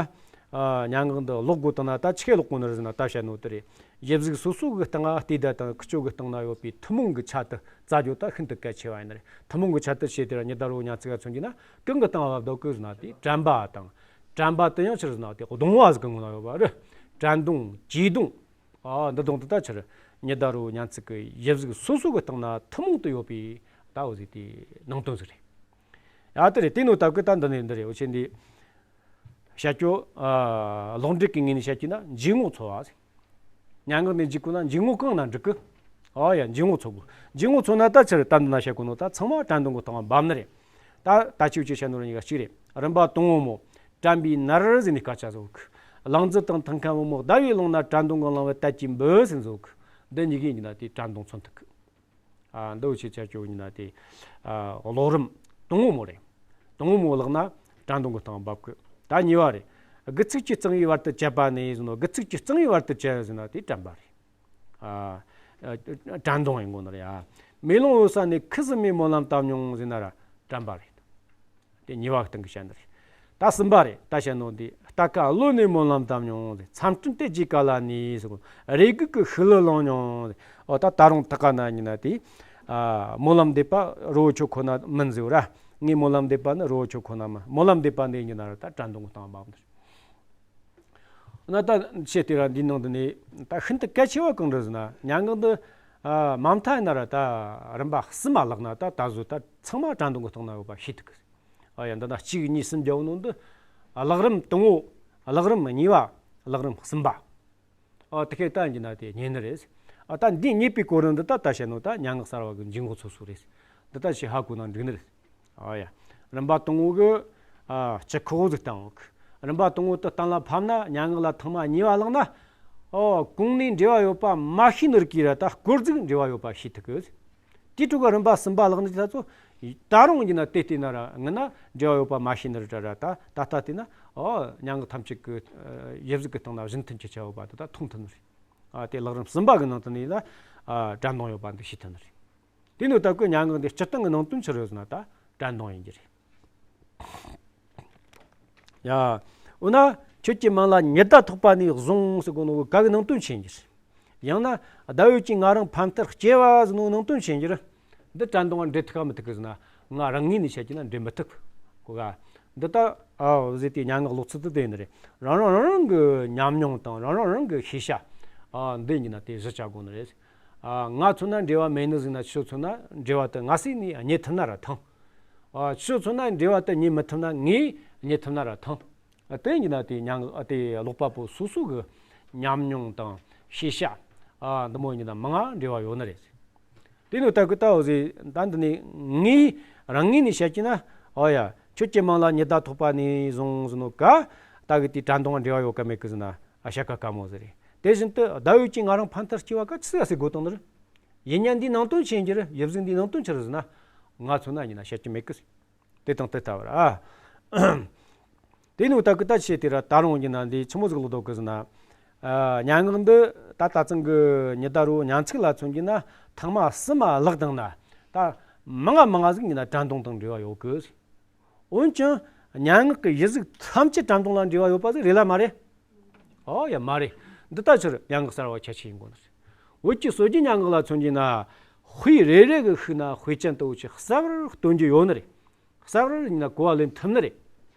ཨ་མྱ་ངག་འདི་ཀློག་དགོས་དང་ན་ད་ཆི་གེ་ཀློག་དགོས་ནི་རེད་ཟེར་ན་ད་བཤད་ནོ་དེ་རེད། ཡིབ་གཟུགས་སོ་སོ་གི་སྟེང་ང་ལྟོས་ད་དང་ཁི་ཆོ་གི་སྟེང་ན་ཡོད་པའི་ཐུན་མོང་གི་ཆ་དེ་བཙལ་རྒྱུ་ད་ཤིན་ཏུ་གལ་ཆེ་བ་ཡིན་ནི་རེད། ཐུན་མོང་གི་ཆ་དེ་བྱས་དེ་ར་ཉི་ཟླ་རི་བོ་མྱ་ངན་ཚིག་ག་མཚོན་གྱི་ན་གང་གི་སྟེང་ང་བབ་འདུག་གི་ཟེར་ན་དེ་དྲན་པ་དང་། དྲན་པ་དེ་ཡང་ཕྱིར་ཟེར་ན་དེ་གདུང་བ་ཟིག་གི་ངོ་ན་ཡོད་པ་རེད། དྲན་གདུང་གྱེས་གདུང་། ཨ་འདི་དང་དེ་ད་ཕྱིར་ཉི་ཟླ་རི་བོ་མྱ་ངན་ཚིག་གི་ཡིབ་གཟུགས་སོ་སོ་གི་སྟེང་ན་ཐུན་མོང་དུ་ཡོད་པའི་ད་འོ་ཟིག་དེ་ནང་དོན་ཟིག་རེད། ཡ་དེ་རེད། དེ་ནོ་ད་གི་ད་འདི་ནས་འདི་རེད། འོ་ཆེ་འདི་བཤད་རྒྱུ། ཨ་ལོག་འགྲེལ་གི་ངོས་ནས་བཤད་རྒྱུ་ན་འཇུག་ངོགས་འཚོལ་བ་ཟེར། མྱ་ངན་ནས་འཇུག་དགོས་ན་འཇུག་ངོགས་གང་ན་འགྲིག་གི། ཨ་ཡ། འཇུག་ངོགས་འཚོལ་དགོས། འཇུག་ངོགས་འཚོལ་ན་ད་ཕྱིར་ད་འདི་ན་བཤད་གོ་ནོ་ད་ཚང་མ་དྲན་གདུང་གི་སྟེང་ང་འབབ་ནི་རེད། ད་ད་ཅིའུ་ཅི་བཤད་ནོ་ར་གཉིས་ཀ་གཅིག་རེད། རིམ་པ་དང་པོ་མོ། དྲན་པའི་ནར་ཟེར་ནས་སྐད་ཆ་ཟིག་ཡོད་གི། གླང་རྫི་དང་ཐང་ཀ་བུ་མོ་ཟླ་བའི་ཀློང་ན་དྲན་གདུང་གི་གླིང་བུ་དལ་གྱིས་འབུད་ཟེར་ནོ་ཟིག་ཡོད་གི། འདི་གཉིས་ཀ་ཡིན་ན་དེ་དྲན་གདུང་མཚོན་ཐུབ་གི། ཨ་འདི་འུ་ཆོས་བྱ་རྒྱུ་ཡིན་ན་དེ། ཨ་ཀློག་རིམ་དང་པོ་མོ་རེད། དང་པོ་མོ་བཀླག་ན་དྲན་གདུང་གི་སྟེང་འབབ་གི། ད་གཉིས་པ་རེད། དགུ་ཚིགས་ཀྱིས་གཙང་བའི་བར་དུ་བཅད་པ་ནས་ཟེར་ནོ། དགུ་ཚིགས་ཀྱིས་གཙང་བའི་བར་དུ་བཅད་ཟེར་ན་དེ་དྲན་པ་རེད། ཨ་ཨ་དྲན་གདུང་ཡིན་དགོས་ནི་རེད། ཨ་མེ་ལོང་འོད་གསལ་ནས་ཁུ་སིམ་མེའི་སྨོན་ལམ་བཏབ་མྱོང་ཟེར་ན་ར་དྲན་པ་རེད། དེ་གཉིས་པ་སྟེང་གི་བཤད་ནི་རེད། ད་གསུམ་པ་རེད། ད་བཤད་ནོ་འདི་རྟ་ཁ་ལོན་ནས་སྨོན་ལམ་བཏབ་མྱོང་ཟེར། མཚམས་སྤྲིན་དེ་རྗེས་ག་ལ་ནི་ཟེར་གོ། རེ་སྒུག་གི་ཤུགས་ལ་ལངས་མྱོང་ཟེར། འོ་ད་ད་རུང་ད་ག་ན་ཡིན་ན་དེ། ཨ་སྨོན་ལམ་འདེབས་པ་རི་བོ་ཁྱོད་ཁོ་ན་མིན་ཟེར་ར། ངས་སྨོན་ལམ་འདེབས་པ་ནི་རི་བོ་ཁྱོད་ཁོ་ན་མིན། སྨོན་ལམ་འདེབས་པ་འདི་ཡིན་ན་ར་ད་དྲན་གདུང་གི་སྟེང་འབབ་ནི་རེད། འོ་ན་ད་བཤད་དེ་ར་འདིའི་ནང་དུ་ནས་ད་ཤིན་ཏུ་གལ་ཆེ་བ་གང་རེད་ཟེར་ན། མྱ་ངན་འདི་ཨ་མ་མཐའ་ཡིན་ན་ར་ད་རིམ་པ་གསུམ་མ་བཀླག་ན་ད་ད་གཟོད་ད་ཚང་མ་དྲན་གདུང་གི་སྟེང་ན་ཡོད་པ་ཤེས་ཐུབ་གི། ཨ་ཡ། འདི་ན་གཅིག་གཉིས་གསུམ་བརྒྱབ་ནོ་འདི། ཨ་བཀླག་རིམ་དང་པོ། བཀླག་རིམ་གཉིས་པ། བཀླག་རིམ་གསུམ་པ། ཨ་དེ་ཁའི་ད་ཡིན་ན་དེ་རྙེད་ནི་རེད། ཨ་ད་འདི་རྙེད་པའི་གོ་རིམ་འདི་ད་ད་བཤད་ནོ་ད་མྱ་ངན་གསར་བ་གི་འཇུག་ངོགས་འཚོལ་སོ་རེད། འདི་ད་ཞིག་ཧ་གོ་ན་འགྲིག་ནི་རེད། ཨ་ཡ། རིམ་པ་དང་པོ་གི་ཨ་སྤྱི་ཁོག་ཟིག་བཏང་འོག། རིམ་པ་དང་པོ་དེ་གཏན་ལ་ཕབ་ན་མྱ་ངན་ལ་ཐེངས་མ་གཉིས་པ་བཀླག་ན། ཨོ་གོང་ནས་འབྲེལ་བ་ཡོད་པ་མ་ཤེས་ནི་རིགས་ཀྱི་ར་ད་སྐོར་ཟིག་འབྲེལ་བ་ཡོད་པ་ཤེས་ཐུབ་གི། དེའི་ཁྲོད་ཀྱི་རིམ་པ་གསུམ་པ་བཀླག་ནི་དེ་ད་ཚོ། ད་རུང་ཡིན་ན་དེ་བལྟས་ན་ར་ངི་ན་འབྲེལ་བ་ཡོད་པ་མ་ཤེས་ནི་ར་ར་ད་ད་ལྟ་བལྟས་ན། ཨོ་མྱ་ངན་ཐམས་ཅད་ཀྱི་ཡིབ་གཟུགས་ཀྱི་སྟེང་ན་བཞིན་མཐུན་གྱི་ཆ་ཡོད་པ་དེ་ད་མཐོང་ཐུབ་ནི་རེད། ཨ་དེ་བཀླག་རིམ་གསུམ་པ་གི་ནང་དུ་ནི་ཡིན་ན་ཨ་དྲན་གདུང་ཡོད་པ་འདི་ཤེས་ཐུབ་ནི་རེད། དེ་ནི་ད་ཁོས་མྱ་ངན་འདི་སྤྱིར་བཏང་གི་ནང་དོན་ཆི་རེད་ཟེར་ན་ད་དྲན་གདུང་ཡིན་གྱི་རེད། ཡ། འོ་ན་ཁྱོད་ཀྱི་མིང་ལ་ཉི་ཟླ་ཐོགས་པ་ནས་བཟུང་ཟེར་གོ་ནོ་གི་ག་གི་ནང་དོན་ཆི་ཡིན་གྱི་རེད། ཡང་ན་ཟླ་འོད་ཀྱིས་ང་རང་ཕ་མཐར་སྐྱེལ་བ་ཟེར་ནོ་ནང་དོན་ཆི་ཡིན་རྒྱུ་རེད། འདི་དྲན་གདུང་བ་འབྲེལ་ཐུབ་ག་མི་ཐུབ་གི་ཟེར་ན། ང་རང་ངོས་ནས་བཤད་ཀྱི་ན་འབྲེལ་མི་ཐུབ་གོ་ག། འདི་ལྟ་ཨ་ཟེར་དེ་སྙན་ངག་ཀློག་ཚུལ་དེ་དེ་ཡིན་ནི་རེད། རང་རང་རང་རང་གི་ཉམས་མྱོང་དང་རང་རང་རང་གི་ཤེས་བྱ། ཨ་འདི་ཡིན་ན་དེ་གཞི་བཅའ་དགོས་ནི་རེད། ཨ་ང་མཚོན་ན་འབྲེལ་བ་མེད་ནི་ཟིག་ན། ཁྱོད་མཚོན་ན་འབྲེལ་བ་དེ་སྔ་ས་ནས་རྙེད་ཐུབ་ན་ར་ཐང་། ཨ་ཁྱོད་མཚོན་ན་འབྲེལ་བ་དེ་རྙེད་མི་ཐུབ་ན་ངས་རྙེད་ཐུབ་ན་ར་ཐང་། དེ་ཡིན་ན་དེ་སྙན་ངག་དེ་ཀློག་པ་པོ་སོ་སོ་གི་ཉམས་མྱོང་དང་ཤེས་བྱ། ཨ་འདི་མོ་ཡིན་ན་མང་ང་འབྲེལ་བ་ཡོད་ནི་རེད། དེ་ནི་ད་གི་ད་འོ་ཟེ་ད་འདི་ནི་ངས་རང་ངོས་ནས་བཤད་ཀྱི་ན། ཨོ་ཡ། ཁྱོད་ཀྱི་མིང་ལ་ཉི་ཟླ་ཐོགས་པ་ནས་བཟུང་ཟེར་ནོ་ག། ད་གི་དེ་དྲན་གདུང་བ་འབྲེལ་བ་ཡོད་ག་མེད་གི་ཟེར་ན། ཨ་བཤད་ག་དཀའ་མོ་ཟིག་རེད། དེ་བཞིན་དུ་ཟླ་འོད་ཀྱིས་ང་རང་ཕ་མཐར་སྐྱེལ་བ་ག་ཆི་ཟེར་དགོས་དང་ནི་རེད། ཡིན་ཉན་འདིའི་ནང་དོན་ཆི་ཡིན་རྒྱུ་རེད། ཡིབ་གཟུགས་འདིའི་ནང་དོན་ཆི་རེད་ཟེར་ན། ང་མཚོན་ན་ཡིན་ན་བཤད་ཀྱི་མེད་གི། དེ་དང་དེ་ལྟ་བུར་ཨ། དེ་ནི་ད་གི་ད་ཆེ་དེ་ར་ད་རུང་ཡིན་ན་འདི་ཆི་མོ་ཟིག་ལོག་འདུག་གི་ཟེར་ན། ཨ་སྙན་ངག་འདི་ད་ད་ཚང་གི་ཉི་ཟླ་རུ་སྙན་ཚིག་ལ་མཚོན་གྱི་ན། ཐེངས་མ་གསུམ་མ་བཀླགས་བཏང་ན་ད་མང་ང་མང་ང་ཟིག་ཡིན་ན་དྲན་གདུང་དང་འབྲེལ་བ་ཡོད་གི། འོན་ཀྱང་སྙན་ངག་གི་ཡིབ་གཟུགས་ཐམས་ཅད་དྲན་གདུང་ལ་འབྲེལ་བ་ཡོད་པ་ཟིག་རེད་ལ་མ་རེད། ཨོ་ཡ་མ་རེད། འདི་ལྟ་ཕྱིར་སྙན་ངག་གསར་བ་ཁྱད་ཆོས་ཡིན་དགོས་ནི་རེད། བོད་ཀྱི་སྲོལ་རྒྱུན་སྙན་ངག་ལ་མཚོན་གྱི་ན། དཔེ་རེ་རེ་གི་ཤུགས་ན་དཔེ་ཅན་དུ་འོ་ཆེ་གསལ་བར་སྟོན་རྒྱུ་ཡོད་ནི་རེད། གསལ་བར་ཡིན་ན་གོ་བ་ལེན་ཐུབ་ནི་རེད།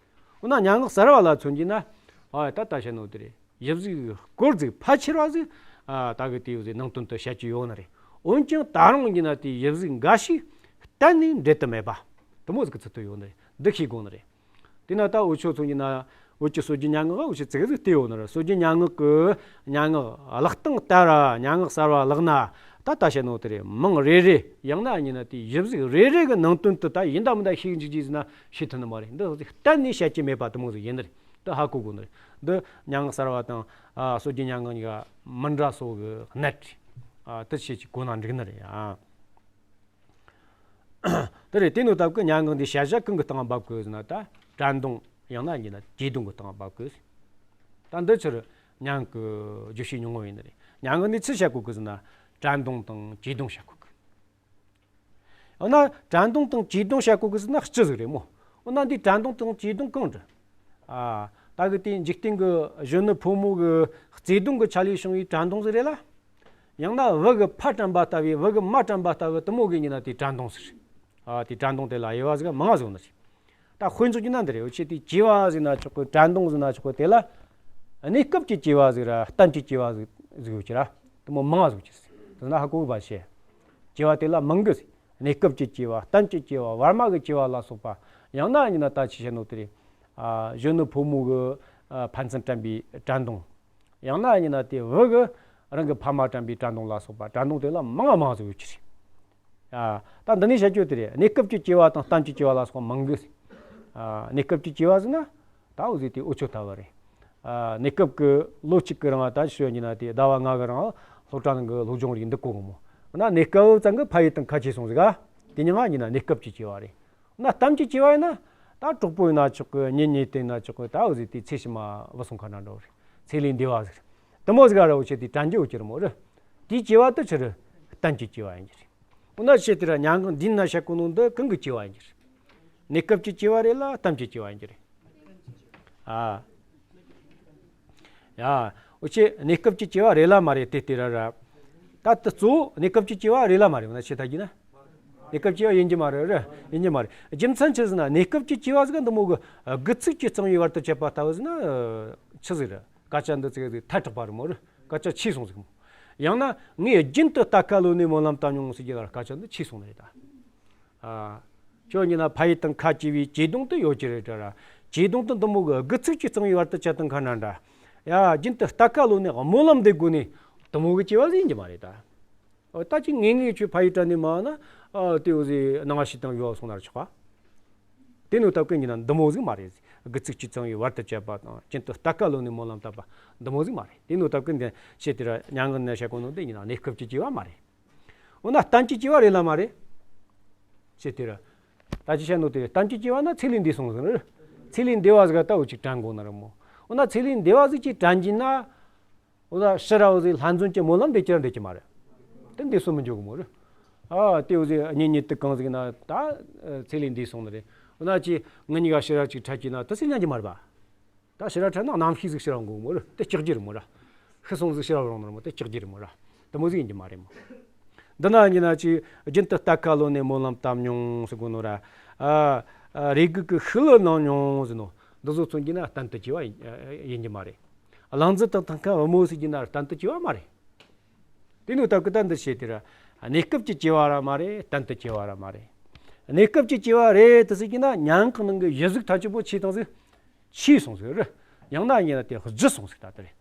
འོ་ན་སྙན་ངག་གསར་བ་ལ་མཚོན་གྱི་ན། ཨ་ད་ལྟ་བཤད་ནོ་དེ་རེད། ཡིབ་གཟུགས་སྐོར་ཟིག་ཕལ་ཆེར་བ་ཟིག་ཨ་ད་གི་དེ་ཡོད་ཟིག་ནང་དོན་དུ་བཤད་ཀྱི་ཡོད་ནི་རེད། འོན་ཀྱང་ད་རུང་ཡིན་ན་དེ་ཡིབ་གཟུགས་འགའ་ཞིག་གཏན་ནས་འབྲེལ་དུ་མེད་པ་དེ་མོ་ཟིག་གི་ཚུལ་དུ་ཡོད་ནི་རེད། འདི་ཤེས་དགོས་ནི་རེད། དེ་ན་ད་འུ་ཆོ་ཚོ་ཡིན་ན་བོད་ཀྱི་སྲོལ་རྒྱུན་སྙན་ངག་འུ་ཆོ་ཙིག་ཟིག་བལྟས་ཡོད་ནི་རེད། སྲོལ་རྒྱུན་སྙན་ངག་གི་སྙན་ངག་བཀླག་སྟངས་ལྟར་སྙན་ངག་གསར་བ་བཀླག་ན། ད་ལྟ་བཤད་ནོ་དེ་རེད། མིང་རེ་རེ་ཡང་ན་ཡིན་ན་དེ་ཡིབ་གཟུགས་རེ་རེ་གི་ནང་དོན་དུ་ད་ཡིན་ད་མིན་ད་ཤེས་འཇུག་རྒྱུ་ཟེར་ན་ཤེས་ཐུབ་ནི་མ་རེད། འདི་གཏན་ནས་བཤད་ཀྱི་མེད་པ་དེ་མོ་ཟིག་ཡིན་ནི་རེད། འདི་ཧ་གོ་དགོས་ནི་རེད། འདི་སྙན་ངག་གསར་བ་དང་ཨ་སྲོལ་རྒྱུན་སྙན་ངག་གཉིས་ཀ་མི་འདྲ་སོ་གི་གནད་རེད། ཨ་དེ་བྱས་ཀྱི་གོ་ན་འགྲིག་ནི་རེད་ཨ། དེ་རེད། དེ་ནོ་སྟབས་ཀྱིས་སྙན་ངག་འདི་དཔྱད་བྱ་གང་གི་སྟེང་འབབ་དགོས་ཟེར་ན། ད་དྲན་གདུང་ཡང་ན་ཡིན་ན་བརྗེད་གདུང་གི་སྟེང་འབབ་དགོས། ད་འདི་ཕྱིར་སྙན་ངག་གི་བརྗོད་བྱའི་སྙིང་བོ་ཡིན་ནི་རེད། སྙན་ངག་འདི་ཆི་བཤད་གོ་གི་ཟེར་ན། དྲན་གདུང་དང་བརྗེད་གདུང་བཤད་གོ་གི། འོ་ན་དྲན་གདུང་དང་བརྗེད་གདུང་བཤད་གོ་གི་ཟེར་ན་ཅི་ཟིག་རེད་མོ། འོ་ན་འདི་དྲན་གདུང་དང་བརྗེད་གདུང་གང་རེད། ཨ་ད་གི་དེ་འཇིག་རྟེན་གི་གཞོན་ནུ་ཕོ་མོ་གི་བརྩེ་གདུང་གི་ཆ་ལས་བྱུང་བའི་དྲན་གདུང་ཟིག་རེད་ལ། ཡང་ན་བུ་གི་ཕ་དྲན་པ་ལྟ་བུའི་བུ་གི་མ་དྲན་པ་ལྟ་བུ་དེ་མོ་གི་ཡིན་ན་དེ་དྲན་གདུང་ཟེར། ཨ་དེ་དྲན་གདུང་དེ་ལ་དབྱེ་བ་ཟིག་མང་ང་ཟིག་ཡོད་ནི་ཟིག། ད་དཔེ་འཇོག་རྒྱུ་ན་འདི་རེད། འུ་ཆོས་དེ་སྐྱེ་བ་ཟེར་ན་ཆོག་གི། དྲན་གདུང་ཟེར་ན་ཆོག་གི། དེ་ལ་གནས་སྐབས་ཀྱི་སྐྱེ་བ་ཟིག་ར་གཏན་གྱི་སྐྱེ་བ་ཟིག་ཟིག་ཡོད་ཀྱི་ར། དེ་མོ་མང་ང་ཟིག་ཡོད་ཀྱི་ཟིག། དེ་ན་ཧ་གོ་གི་བ་བྱས། སྐྱེ་བ་དེ་ལ་མང་གི་ཟིག། གནས་སྐབས་ཀྱི་སྐྱེ་བ། གཏན་གྱི་སྐྱེ་བ། བར་མ་གི་སྐྱེ་བ་ལ་སོགས་པ། ཡང་ན་ཡིན་ན་ད་ཅི་བཤད་ནོ་དེ་རེད། ཨ་གཞོན་ནུ་ཕོ་མོ་གི་ཨ་ཕན་ཚུན་དྲན་པའི་དྲན་གདུང་། ཡང་ན་ཡིན་ན་དེ་བུ་གི་རང་གི་ཕ་མ་དྲན་པའི་དྲན་གདུང་ལ་སོགས་པ། དྲན་གདུང་དེ་ལ་མང་ང་མང་ང་ཟིག་ཡོད་ཀྱི་རེད། ཨ་ད་འདི་ནས་བཤད་རྒྱུ་དེ་རེད། གནས་སྐབས་ཀྱི་སྐྱེ་བ་དང་གཏན་གྱི་སྐྱེ་བ་ལ་སོགས་པ་མང་གི། ཨ་གནས་སྐབས་ཀྱི་སྐྱེ་བ་ཟེར་ན་ད་འུ་ཟེ་དེ་འུ་ཆོ་ལྟ་བུ་རེད། ཨ་གནས་སྐབས་ཀྱི་ལོ་གཅིག་གི་རིང་ད་ཤོད་ཡིན་ན་དེ་ཟླ་བ་ལྔ་གི་རིང་སློབ་གྲྭ་ནང་གི་སློབ་སྦྱོང་རིགས་འདི་གོ་གི་མོ། འོ་ན་གནས་སྐབས་ཙམ་གི་ཕ་ཡུལ་དང་ཁ་གྱེས་སོང་ཟིག་ག། དེ་ཉིན་ང་ཡིན་ན་གནས་སྐབས་ཀྱི་སྐྱེ་བ་རེད། ན་གཏན་གྱི་སྐྱེ་བ་ཡིན་ན། ད་གྲོགས་པོ་ཡིན་ན་ཆོག་གི། གཉེན་ཉེ་དེ་ཡིན་ན་ཆོག་གི། ད་འུ་ཟེ་དེ་ཚེ་ཕྱི་མ་བུད་སོང་ཁ་འདྲ་འདྲ་བོ་རེད། ཚེ་ལས་འདས་པ་ཟིག་རེད། དེ་མོ་ཟིག་ག་ར་འུ་ཆོས་དེ་དྲན་རྒྱུ་ཡོད་ཀྱི་རེད་མོ་རེད། དེའི་སྐྱེ་བ་དེ་ཕྱིར་གཏན་གྱི་སྐྱེ་བ་ཡིན་གྱི་རེད། འོ་ན་ཆེ་དེ་ར་སྙན་ངག་འདི་ན་བཤད་གོ་ནོ་འདི་གང་གི་སྐྱེ་བ་ཡིན་གྱི་རེད། གནས་སྐབས་ཀྱི་སྐྱེ་བ་རེད་ལ་གཏན་གྱི་སྐྱེ་བ་ཡིན་གྱི་རེད། ཨ། ཡ། འུ་ཆོས་གནས་སྐབས་ཀྱི་སྐྱེ་བ་རེད་ལ་མ་རེད་དེ་ལྟོས་ར་ར། ད་དེ་གཙོ་བོ་གནས་སྐབས་ཀྱི་སྐྱེ་བ་རེད་ལ་མ་རེད། འོ་ན་ཆེ་ད་གི་ན། གནས་སྐབས་སྐྱེ་བ་ཡིན་གྱི་མ་རེད་ར། ཡིན་གྱི་མ་རེད། རྒྱུ་མཚན་ཆི་ཟེར་ན་གནས་སྐབས་ཀྱི་སྐྱེ་བ་ཟིག་འདི་མོ་གི་དགུ་ཚིགས་ཀྱིས་གཙང་བའི་བར་དུ་བཅད་པ་ལྟ་བུ་ཟིག་ན། ཆི་ཟིག་རེད། སྐད་ཆ་འདི་ཚིག་ཟིག་ཐལ་དྲགས་པ་རེད་མོ་རེད། སྐད་ཆ་ཆེ་སོང་ཟིག་མོ། ཡང་ན་ངས་རྒྱུན་དུ་རྟ་ཁ་ལོན་ནས་སྨོན་ལམ་བཏབ་མྱོང་ཟེར་རྒྱུ་ལ་སྐད་ཆ་འདི་ཆེ་སོང་ནི་རེད་ད། ཨ། ཁྱོད་ཉིད་ན་ཕ་ཡུལ་དང་ཁ་གྱེས་པའི་བརྗེད་གདུང་དེ་ཡོད་ཀྱི་རེད་དྲ་ར། བརྗེད་གདུང་དེ་འདི་མོ་གི་དགུ་ཚིགས་ཀྱིས་གཙང་བའི་བར་དུ་བཅད་བཏང་ཁ་འདྲ་འདྲ། ཡ་རྒྱུན་དུ་རྟ་ཁ་ལོན་ནས་སྨོན་ལམ་འདེབས་དགོས་ནི་དེ་མོ་གི་སྐྱེ་བ་ཟིག་ཡིན་གྱི་མ་རེད་ད། ཨོ་ད་ཅིག་ངེས་ངེས་ཁྱོད་ཕ་ཡུལ་དྲན་ནས་མ་ན། ཨ་དེ་འུ་ཟེ་སྣང་བ་ཞིག་དང་ཡོད་སོང་ན་ར་ཆོག་པ། དེ་ནོ་སྟབས་ཀྱིས་ཡིན་ན་འདི་མོ་ཟིག་མ་རེད། དགུ་ཚིགས་ཀྱིས་གཙང་བའི་བར་དུ་བཅད་པ་དང་རྒྱུན་དུ་རྟ་ཁ་ལོན་ནས་སྨོན་ལམ་བཏབ་པ་འདི་མོ་ཟིག་མ་རེད། དེ་ནོ་སྟབས་ཀྱིས་འདི་ཆེ་དེ་ར་མྱ་ངན་ན་བཤད་གོ་ནོ་འདི་ཡིན་ན་གནས་སྐབས་ཀྱི་སྐྱེ་བ་མ་རེད། འོ་ན་གཏན་གྱི་སྐྱེ་བ་རེད་ལ་མ་རེད། ཅེས་དེ་ར། ད་ཅི་བཤད་ནོ་དེ་རེད། གཏན་གྱི་སྐྱེ་བ་ན་ཚེ་ལས་འདས་སོང་ཟེར་ནི་རེད། ཚེ་ལས་འདས་པ་ཟིག་ལ་ལྟ་བུ་ཅིག་དྲན་དགོས་ནི་རེད་མོ། འོ་ན་ཚེ་ལས་འདས་པ་ཟིག་ཅིག་དྲན་གྱིན་ན། འོ་ད་ཕྱི་ར་འོ་ཟིག་ལྷ་འཛོམས་ཀྱི་སྨོན་ལམ་འདེབས་ཀྱི་ར་འདེབས་ཀྱི་མ་རེད། དེ་འདས་སོང་མི་འཇུག་གི་མོ་རེད། ཨ་དེ་འོ་ཟིག་གཉེན་ཉེ་དུ་གང་ཟིག་ན་ད་ཚེ་ལས་འདས་སོང་ནི་རེད། འོ་ན་ཅི་ང་གཉིས་ཀ་ཕྱི་ར་ཅིག་འཕྲད་ཀྱིན་ན་དེ་སུས་ཉན་གྱི་མ་རེད་པ། ད་ཕྱི་ར་འཕྲད་ན་རྣམ་ཤེས་ཟིག་ཕྱི་ར་འགོ་མོ་ར་དེ་སྐྲག་རྒྱུ་རེད་མོ་ར། ཤི་སོང་ཟིག་ཕྱི་ར་རང་ནོར་མོ་དེ་སྐྲག་རྒྱུ་རེད་མོ་ར། དེ་མོ་ཟིག་ཡིན་གྱི་མ་རེད་མོ། འདི་ན་ཡིན་ན་ཅིག་རྒྱུན་དུ་རྟ་ཁ་ལོ་ནས་སྨོན་ལམ་བཏབ་མྱོང་ཟེར་གོ་ནོ་ར། ཨ། ཨ། རེ་སྒུག་གི་ཤུགས་ལ་གནང་མྱོང་ཟེར་ནོ། འདི་ཚོ་མཚོན་གྱི་ན་གཏན་དུ་སྐྱེ་བ་ཡིན་ཡིན་གྱི་མ་རེད། གླང་རྫི་དང་ཐང་ཁ་བུ་མོ་ཟེར་གྱི་ན་གཏན་དུ་སྐྱེ་བ་མ་རེད། དེ་ནི་སྟབས་ཀྱིས་ད་འདི་བཤད་དེ་ར། གནས་སྐབས་ཀྱི་སྐྱེ་བ་ར་མ་རེད། གཏན་དུ་སྐྱེ་བ་ར་མ་རེད། གནས་སྐབས་ཀྱི་སྐྱེ་བ་རེད་དུ་ཟེར་གྱི་ན་མྱང་གི་ནང་གི་གཞི་གཟུགས་ཐམས་ཅད་པོ་ཆད་བཏང་ཟིག་ཆད་སོང་ཟིག་རེད། ཡང་ན་ཡིན་ན་དེ་བརྗིད་སོང་ཟིག་ད་དེ་རེད།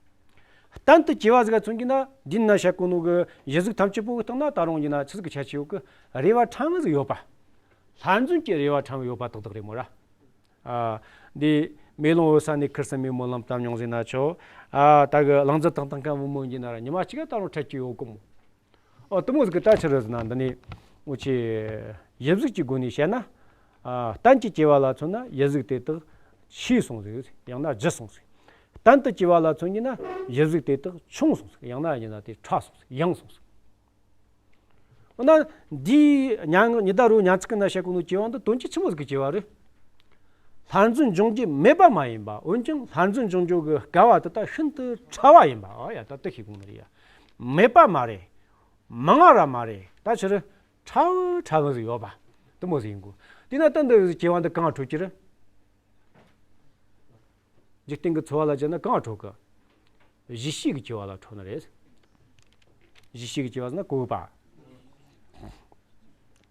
གཏན་དུ་སྐྱེ་བ་ཟིག་མཚོན་གྱི་ན་འདི་ན་བཤད་གོ་ནོ་གི་གཞི་གཟུགས་ཐམས་ཅད་པོ་གི་སྟེང་ན་ད་རུང་ཡིན་ན་ཆི་ཟིག་གི་ཁྱད་ཆོས་ཡོད་གི། རེ་བ་ཕྲ་མོ་ཟིག་ཡོད་པ། ལྷར་འཛིན་གྱི་རེ་བ་ཕྲ་མོ་ཡོད་པ་ཏག་ཏག་རེད་མོ་ར། ཨ། འདི་མེ་ལོང་འོད་གསལ་ནས་ཁུར་སིམ་མེ་སྨོན་ལམ་བཏབ་མྱོང་ཟེར་ན་ཆོག་ཨ། ད་གི་གླང་རྫི་དང་ཐང་ཁ་བུ་མོ་ཡིན་གྱི་ན་ར་ཉི་མ་གཅིག་ག་ད་རུང་འཕྲད་ཀྱི་ཡོད་གི་མོ། ཨོ། དེ་མོ་ཟིག་གི་ད་ཆི་རེད་ཟེར་ན་འདི་ནས་འུ་ཆོས་གཞི་གཟུགས་ཀྱི་སྒོ་ནས་བཤད་ན། ཨ། གཏན་གྱི་སྐྱེ་བ་ལ་མཚོན་ན་གཞི་གཟུགས་དེ་དག་ཆད་སོང་ཟིག་ཡང་ན་བརྗིད་སོང་ཟིག་གཏན་དུ་སྐྱེ་བ་ལ་མཚོན་གྱི་ན་གཞི་གཟུགས་དེ་དག་ཆུང་སོང་ཟིག་ཡང་ན་ཡིན་ན་དེ་ཕྲ་སོང་ཟིག་ཡང་སོང་ཟིག་འོ་ན་འདིའི་མྱ་ངན་ཉི་ཟླ་རུ་ཉ་ཚིག་གི་ན་བཤད་གོ་ནོ་སྐྱེ་བ་འདི་དོན་གྱིས་ཆི་མོ་ཟིག་གི་སྐྱེ་བ་རེད། ལྷར་འཛིན་འབྱུང་རྒྱུ་མེད་པ་མ་ཡིན་པ། འོན་ཀྱང་ལྷར་འཛིན་འབྱུང་རྒྱུ་གི་སྐལ་བ་དེ་ད་ཤིན་ཏུ་ཕྲ་བ་ཡིན་པ། ཨ་ཡ། ད་དེ་ཤེས་དགོས་ནི་རེད་ཡ། མེད་པ་མ་རེད། མང་ང་ར་མ་རེད། ད་ཕྱིར་ཕྲ་བོ་ཕྲ་བོ་ཟིག་ཡོད་པ། དེ་མོ་ཟིག་ཡིན་དགོས། དེས་ན་ད་འདི་སྐྱེ་བ་འདི་གང་འཕྲོད་ཀྱི་རེད། འཇིག་རྟེན་གྱི་འཚོ་བ་ལ་སྦྱར་ན་གང་འཕྲོད་གི། གཞི་ཤེས་ཀྱི་སྐྱེ་བ་ལ་འཕྲོད་ནི་རེད། གཞི་ཤེས་ཀྱི་སྐྱེ་བ་ཟེར་ན་གོ་བ།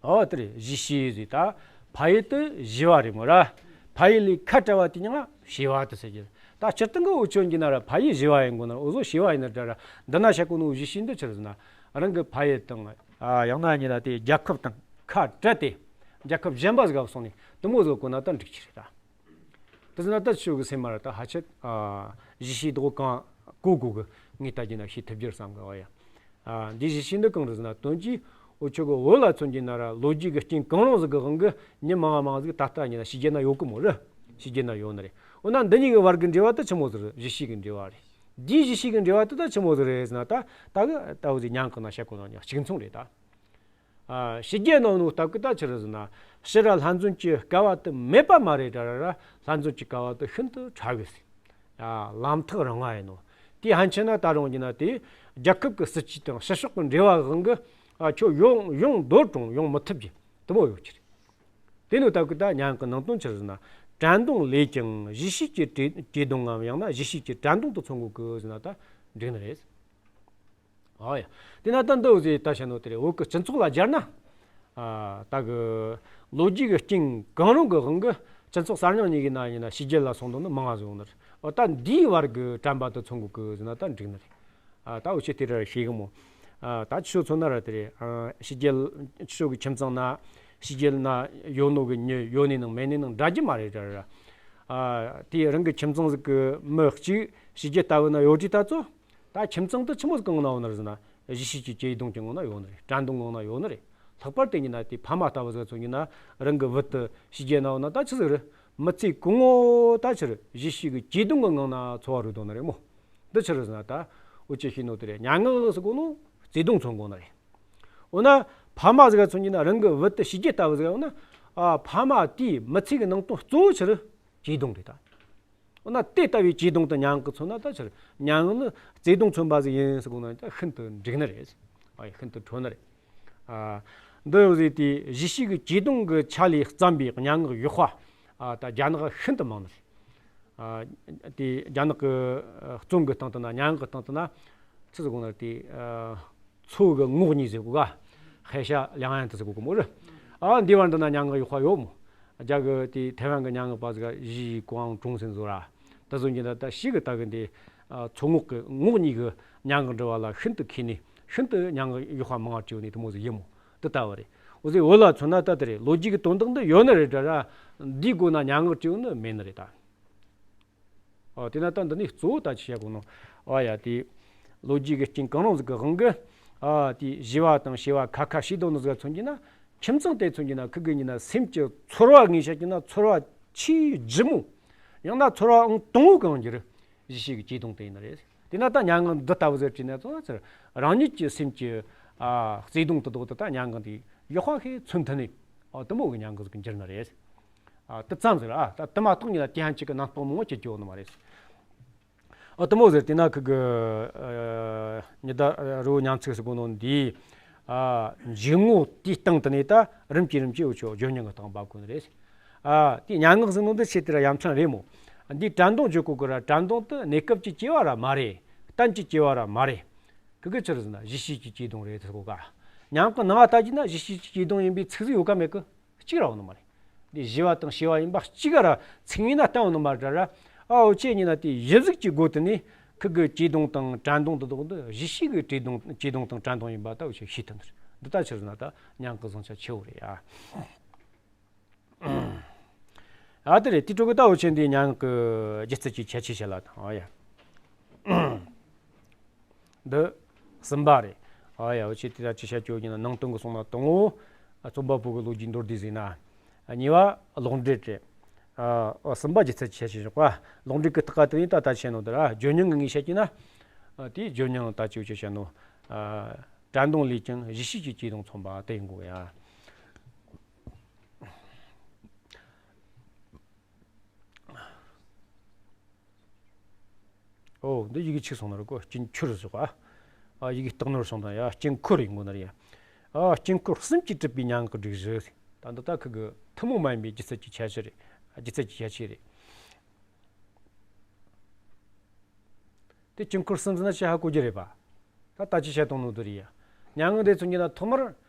ཨོ་དེ་རེད། གཞི་ཤེས་ཟེར་ད། ཕ་ཡུལ་དུ་གཞི་བ་རེད་མོ་ར། ཕ་ཡུལ་ལས་ཁ་བྲལ་བ་དེ་ཉིད་ང་ཤེས་བ་དུ་ཟེར་གྱི། ད་སྤྱིར་བཏང་གི་འུ་ཆོ་ཡིན་གྱི་ན་ར་ཕ་ཡུལ་གཞི་བ་ཡིན་དགོས་ན་འུ་ཟོ་ཤེས་བ་ཡིན་ན་འདྲ་ར། འདི་ན་བཤད་གོ་ནོ་གཞི་ཤེས་འདི་ཆི་རེད་ཟེར་ན། རང་གི་ཕ་ཡུལ་དང་། ཨ། ཡང་ན་ཡིན་ན་དེ་རྒྱལ་ཁབ་དང་ཁ་བྲལ་ཏེ། རྒྱལ་ཁབ་གཞན་པ་ཟིག་ག་སོང་ནས་དེ་མོ་ཟིག་གོ་ན་ད་འགྲིག་གི་རེད་ད། དེ་ཟེར་ན་ད་ཁྱོད་ཀྱི་སེམས་མ་ར་ད་ཧ་ཆད། ཨ། གཞི་ཤེས་དེ་གོ་གང་གོ་དགོས་གི། ངས་ད་རྒྱུ་ན་ཤེས་ཐུབ་རྒྱུར་བསམ་གི། ཨ་ཡ། ཨ། འདི་གཞི་ཤེས་འདི་གང་རེད་ཟེར་ན་དོན་གྱིས་འུ་ཆོ་གི་བོད་ལ་མཚོན་གྱི་ན་ར་ལོ་རྒྱུས་ཀྱི་རྐྱེན་གང་རུང་ཟིག་གི་དབང་གིས་མྱི་མང་ང་མང་ཟིག་ད་ལྟ་ཉིད་ན་ཕྱི་རྒྱལ་ན་ཡོད་གི་མོ་ར། ཕྱི་རྒྱལ་ན་ཡོད་ནི་རེད། འོ་ན་འདི་གཉིས་ཀྱི་བར་གྱི་འབྲེལ་བ་དེ་ཆི་མོ་ཟིག་རེད། གཞི་ཤེས་ཀྱི་འབྲེལ་བ་རེད། འདིའི་གཞི་ཤེས་ཀྱི་འབྲེལ་བ་དེ་ད་ཆི་མོ་ཟིག་རེད་ཟེར་ན་ད་ད་གི་ད་འུ་ཟིག་མྱང་གི་ན་བཤད་གོ་ན་ཉག་གཅིག་མཚུངས་རེད་ད། ཨ། ཕྱི་རྒྱལ་ནང་ནོ་སྟབས་ཀྱིས་ད་ཆི་རེད་ཟེར་ན། ཕྱི་ར་ལྷ་འཛིན་གྱི་སྐལ་བ་དེ་མེད་པ་མ་རེད་ད་ར་ར། ལྷ་འཛིན་གྱི་སྐལ་བ་དེ་ཤིན་ཏུ་ཕྲ་གི་ཟེར། ཨ། ལམ་ཐག་རིང་ང་ཡིན་ནོ། དེ་ཕན་ཆད་ན་ད་རུང་གྱི་ན་དེ་རྒྱལ་ཁབ་ཀྱི་སྲིད་ཇུས་དང་ཕྱི་ཕྱོགས་ཀྱི་འབྲེལ་བ་དབང་གིས། ཨ། ཁྱོད་ཡོང་ཡོང་འདོད་རུང་ཡོང་མི་ཐུབ་ཀྱི་དེ་མོ་ཡོད་ཀྱི་རེད། དེ་ནོ་སྟབས་ཀྱིས་ད་མྱང་གི་ནང་དོན་ཆི་རེད་ཟེར་ན། དྲན་གདུང་ལས་ཀྱང་གཞི་ཤེས་ཀྱི་བྲེ་བྲེ་གདུང་ངམ་ཡང་ན་གཞི་ཤེས་ཀྱི་དྲན་གདུང་དུ་མཚོན་དགོས་ཀི་ཟེར་ན་ད་འགྲིག་ནི་རེད། ཨོ་ཡ། དེ་ན་ད་འདི་འུ་ཟོས་ད་བཤད་ནོ་དེ་རེད། བོད་ཀྱི་སྤྱི་ཚོགས་ལ་སྦྱར་ན། ཨ། ད་གི་ལོ་རྒྱུས་ཀྱི་རྐྱེན་གང་རུང་གི་དབང་གིས་སྤྱི་ཚོགས་གསར་རྙིང་གཉིས་ཀྱི་ནང་ཡིན་ན་ཕྱི་རྒྱལ་ལ་སོང་དོན་ནི་མང་ང་ཟིག་ཡོང་ནི་རེད། ཨོ། ད་འདིའི་བར་གྱི་དྲན་པ་དེ་མཚོན་དགོས་ཀི་ཟེར་ན་ད་འགྲིག་ནི་རེད། ཨ། ད་འུ་ཆོས་དེ་ར་ཤེས་གི་མོ། ཨ། ད་ཁྱོད་མཚོན་ན་ར་དེ་རེད། ཨ། ཕྱི་རྒྱལ་ཁྱོད་ཀྱི་ཁྱིམ་ཚང་ན་ཕྱི་རྒྱལ་ན་ཡོད་ནོ་གི་མྱི་ཡོད་ནི་ནང་མེད་ནི་ནང་འདྲ་རྒྱུ་མ་རེད་ད་ར། ཨ། དེ་རང་གི་ཁྱིམ་ཚང་ཟིག་གི་མི་གཅིག་ཕྱི་རྒྱལ་ལྟ་བུ་ན་ཡོད་དུས་ད་ཚོ། ད་ཁྱིམ་ཚང་དེ་ཆི་མོ་ཟིག་གི་ངང་ན་ཡོད་ནི་རེད་ཟེར་ན། གཞི་ཤེས་ཀྱི་བྲེ་གདུང་གི་ངང་ན་ཡོད་ནི་རེད། དྲན་གདུང་ངང་ན་ཡོད་ནི་རེད། ལྷག་པར་དུ་ཡིན་ན་དེ་ཕ་མ་ལྟ་བུ་ཟིག་ཚོ་ཡིན་ན་རང་གི་བུ་དེ་ཕྱི་རྒྱལ་ན་ཡོད་ན་ད་ཆི་ཟིག་རེད། མི་ཚེ་གང་བོ་ད་ཕྱིར་གཞི་ཤེས་ཀྱི་བྲེ་གདུང་གི་ངང་ན་འཚོ་བ་རོལ་དོ་ནི་རེད་མོ། འདི་ཆི་རེད་ཟེར་ན་ད་འུ་ཆོས་ཤེས་ནོ་དེ་རེད། མྱ་ངན་ཟེར་གོ་ནོ་བྲེ་གདུང་མཚོན་གོ་ནི་རེད། འོ་ན་ཕ་མ་ཟིག་ཚོ་ཡིན་ན་རང་གི་བུ་དེ་ཕྱི་རྒྱལ་ལྟ་བུ་ཟིག་འོ་ན། ཨ། ཕ་མ་དེའི་མི་ཚེ་གི་ནང་དོན་གཙོ་བོ་ཆི་རེད། བྲེ་གདུང་རེད་ད། འོ་ན་དེ་ལྟ་བུའི་བྲེ་གདུང་དེ་མྱང་གི་མཚོན་ན་ད་ཕྱིར་མྱ་ངན་ནི་བྲེ་གདུང་མཚོན་པ་ཟིག་ཡིན་ཟེར་གོ་ན་ད་ཤིན་ཏུ་འགྲིག་ནི་རེད། ཨ་ཡ། ཤིན་ཏུ་འཕྲོད་ནི་རེད། ཨ། འདི་ཡོད་ཟེར་དེ་གཞི་ཤེས་ཀྱི་བྲེ་གདུང་གི་ཆ་ལས་བརྩམས་པའི་སྙན་ངག་ཡག་པ། ཨ། ད་རྒྱ་ནག་ཤིན་ཏུ་མང་ནི་རེད། ཨ། དེ་རྒྱ་ནག་གི་རྩོམ་གི་སྟེང་དུ་ན་སྙན་ངག་གི་སྟེང་དུ་ན་ཆི་ཟེར་གོ་ན་དེ། ཨ། མཚོ་གི་ངོགས་གཉིས་ཟེར་གོ་ག། 海峡两岸 དུ་ཟེར་གོ་གི་མོ་རེད། ཨ། འདི་བར་འདི་ན་སྙན་ངག་ཡག་པ་ཡོད་མོ། རྒྱ་གི་དེ་ཐའེ་ཝན་གི་སྙན་ངག་པ་ཟིག་ག་ཞི་ཀོང་ཀྲུང་ཟེར་ནི་ཟིག་ར། ད་གཟོད་ཀྱི་ད་ད་ཞི་གི་ད་གི་འདི། ཨ། མཚོ་ངོགས་གི་ངོགས་གཉིས་གི་སྙན་ངག་འབྲི་བ་ལ་ཤིན་ཏུ་མཁས་ནས་ཤིན་ཏུ་སྙན་ངག་ཡག་པ་མང་བ་བྲིས་ནས་དེ་མོ་ཟིག་ཡིན་མོ། འདི་ལྟ་བུ་རེད། འུ་ཟོས་བོད་ལ་མཚོན་ན་ད་དེ་རེད། ལོ་རྒྱུས་གི་དོན་དག་འདི་ཡོད་ནི་རེད་ད་ར། འདིའི་སྒོ་ན་སྙན་ངག་བྲིས་ནི་མེད་ནི་རེད་ད། ཨོ། དེ་ན་ད་འདི་ནས་གཙོ་བོ་ད་ཅི་བཤད་གོ་ནོ། ཨ་ཡ། དེ་ལོ་རྒྱུས་ཀྱི་རྐྱེན་གང་རུང་ཟིག་གི་དབང་གིས། ཨ། དེ་གཞི་བ་དང་བྱེ་བ་ཁ་ཁ་ཕྱེ་དོ་ནི་ཟིག་མཚོན་གྱི་ན། ཁྱིམ་ཚང་དེ་མཚོན་གྱི་ན་ཁུ་གི་ཡིན་ན་སེམས་ཀྱི་ཚོར་བ་ངས་བཤད་ཀྱི་ན་ཚོར་བ་ཆེས་ལྗིད་མོ། ཡང་ན་ཚོར་བའང་དང་བོ་གང་གི་རེད། གཞི་ཤེས་ཀྱི་བྲེ་གདུང་དེ་ཡིན་ནི་རེད། དེ་ན་ད་སྙན་ངག་འདི་ལྟ་བུ་ཟིག་བྲིས་ན་ཚོ་ཚར་རང་ཉིད་ཀྱི་སེམས་ཀྱི། ཨ། བརྩེ་གདུང་དེ་དག་དེ་ད་སྙན་ངག་འདི་ཡག་པ་ཞིག་མཚོན་ཐུབ་ནི། ཨོ། དེ་མོ་གི་སྙན་ངག་ཟིག་འགྱུར་ནི་རེད། ཨ། དེ་ཙམ་ཟིག་ར། ཨ། ད་དེ་མ་གཏོགས་ཉིད་ལ་དེ་ཧན་ཅིག་གི་ནང་སྟོང་མང་བོ་ཅིག་བརྗོད་ནི་མ་རེད། ཨ་དེ་མོ་ཟེར་དེ་ན་ཁི་གི་ཉི་ཟླ་རི་བོ་མཉམ་ཚིག་ཟེར་གོ་ནོ་འདི། ཨ་འཇུག་ངོགས་དེའི་སྟེང་དུ་ནས་ད་རིམ་གྱིས་རིམ་གྱིས་འུ་ཆོ་བརྗོད་མྱོང་གི་སྟེང་འབབ་དགོས་ནི་རེད། ཨ་དེ་སྙན་ངག་ཟེར་ནོ་འདི་ཆེ་དེ་ར་ཡ་མཚན་རེད་མོ། འདི་དྲན་གདུང་བརྗོད་གོ་གི་ར། དྲན་གདུང་དེ་གནས་སྐབས་ཀྱི་སྐྱེ་བ་ར་མ་རེད། གཏན་གྱི་སྐྱེ་བ་ར་མ་རེད། ཁི་གི་ཆི་རེད་ཟེར་ན་གཞི་ཤེས་ཀྱི་སྐྱེ་གདུང་རེད་ཟེར་གོ་ག། སྙན་ངག་གི་ནང་ང་ལྟ་རྒྱུ་ན་གཞི་ཤེས་ཀྱི་སྐྱེ་གདུང་ཡིན་པའི་ཚིག་ཟིག་ཡོད་ག་མེད་གི། གཅིག་ར་ཡོད་ནི་མ་རེད། འདི་ཞི་བ་དང་ཤེས་པ་ཡིན་པ་གཅིག་ར་ཚིག་ངོས་ན་བསྟན་ཡོད་ནི་མ་རེད་ར། ཨ་འུ་ཆོས་ཉིད་ན་དེ་གཞི་གཟུགས་ཀྱི་སྒོ་དེ་ནས་ཁི་གི་སྐྱེ་གདུང་དང་དྲན་གདུང་དེ་དག་འདི་གཞི་ཤེས་ཀྱི་སྐྱེ་གདུང་སྐྱེ་གདུང་དང་དྲན་གདུང་ཡིན་པ་ད་འུ་ཆོས་ཤེས་ཐུབ་ནི་རེད། འདི་ལྟ་ཕྱིར་ན་ད་སྙན་ངག་གི་བཟང་ཆ་ཆེ་བོ་རེད་ཡ། ཨ་དེ་རེད། དེ་འཕྲོ་གི་ད་འུ་ཆོས་འདི་སྙན་ངག་གི་སྒྱུ་རྩལ་གྱི་ཁྱད་ཆོས་བཤད་ལ་དང་ཨ་ཡ། འདི་གསུམ་པ་རེད། ཨ་ཡ་འུ་ཆོས་དེ་ད་ཅི་བཤད་རྒྱུ་ཡིན་ན་ནང་དོན་གི་སོང་ན་དང་པོ་རྩོམ་པ་པོ་གི་ལོ་རྒྱུས་མདོར་བསྡུས་ཟིན་ན། གཉིས་པ་ལོག་འགྲེལ་རེད། ཨ་གསུམ་པ་སྒྱུ་རྩལ་གྱི་ཁྱད་ཆོས་བཞག་པ། ལོག་འགྲེལ་གི་ཐག་ག་དེ་ནས་ད་ད་བཤད་ནོ་དེ་ར་བརྗོད་མྱོང་གི་ངོས་བཤད་ཀྱི་ན། ཨ་དེའི་བརྗོད་མྱོང་ད་ཅི་འུ་ཆོས་བཤད་ནོ། ཨ་དྲན་གདུང་ལས་ཀྱང་གཞི་ཤེས་ཀྱི་སྐྱེ་གདུང་མཚོན་པ་དེ་ཡིན་དགོས་ཡ། ཨོ་འདི་ཡི་གེ་ཆིག་སོང་ན་ར་གོ། དཀྱིལ་འཁོར་ཟེར་བ། ཨ་ཡི་གེ་སྟག་ནོར་སོང་དང་ཡ་དཀྱིལ་འཁོར་ཡིན་དགོས་ན་ར་ཡ། ཨ་དཀྱིལ་འཁོར་གསུམ་གྱིས་གྲུབ་པའི་སྙན་ངག་སྒྲིག་གཞི། ད་འདི་ད་ཁི་གི་ཐུན་མོང་མ་ཡིན་པའི་སྒྱུ་རྩལ་གྱི་ཁྱད་ཆོས་རེད། སྒྱུ་རྩལ་གྱི་ཁྱད་ཆོས་རེད། དེ་དཀྱིལ་འཁོར་གསུམ་ཟེར་ན་ཅི་ཧ་གོ་རྒྱུ་རེད་པ། ད་ད་ཅི་བཤད་བཏང་ནོ་དེ་རེད་ཡ། སྙན་ངག་འདི་ཚོ་གཉིས་ན་ཐོག་མར་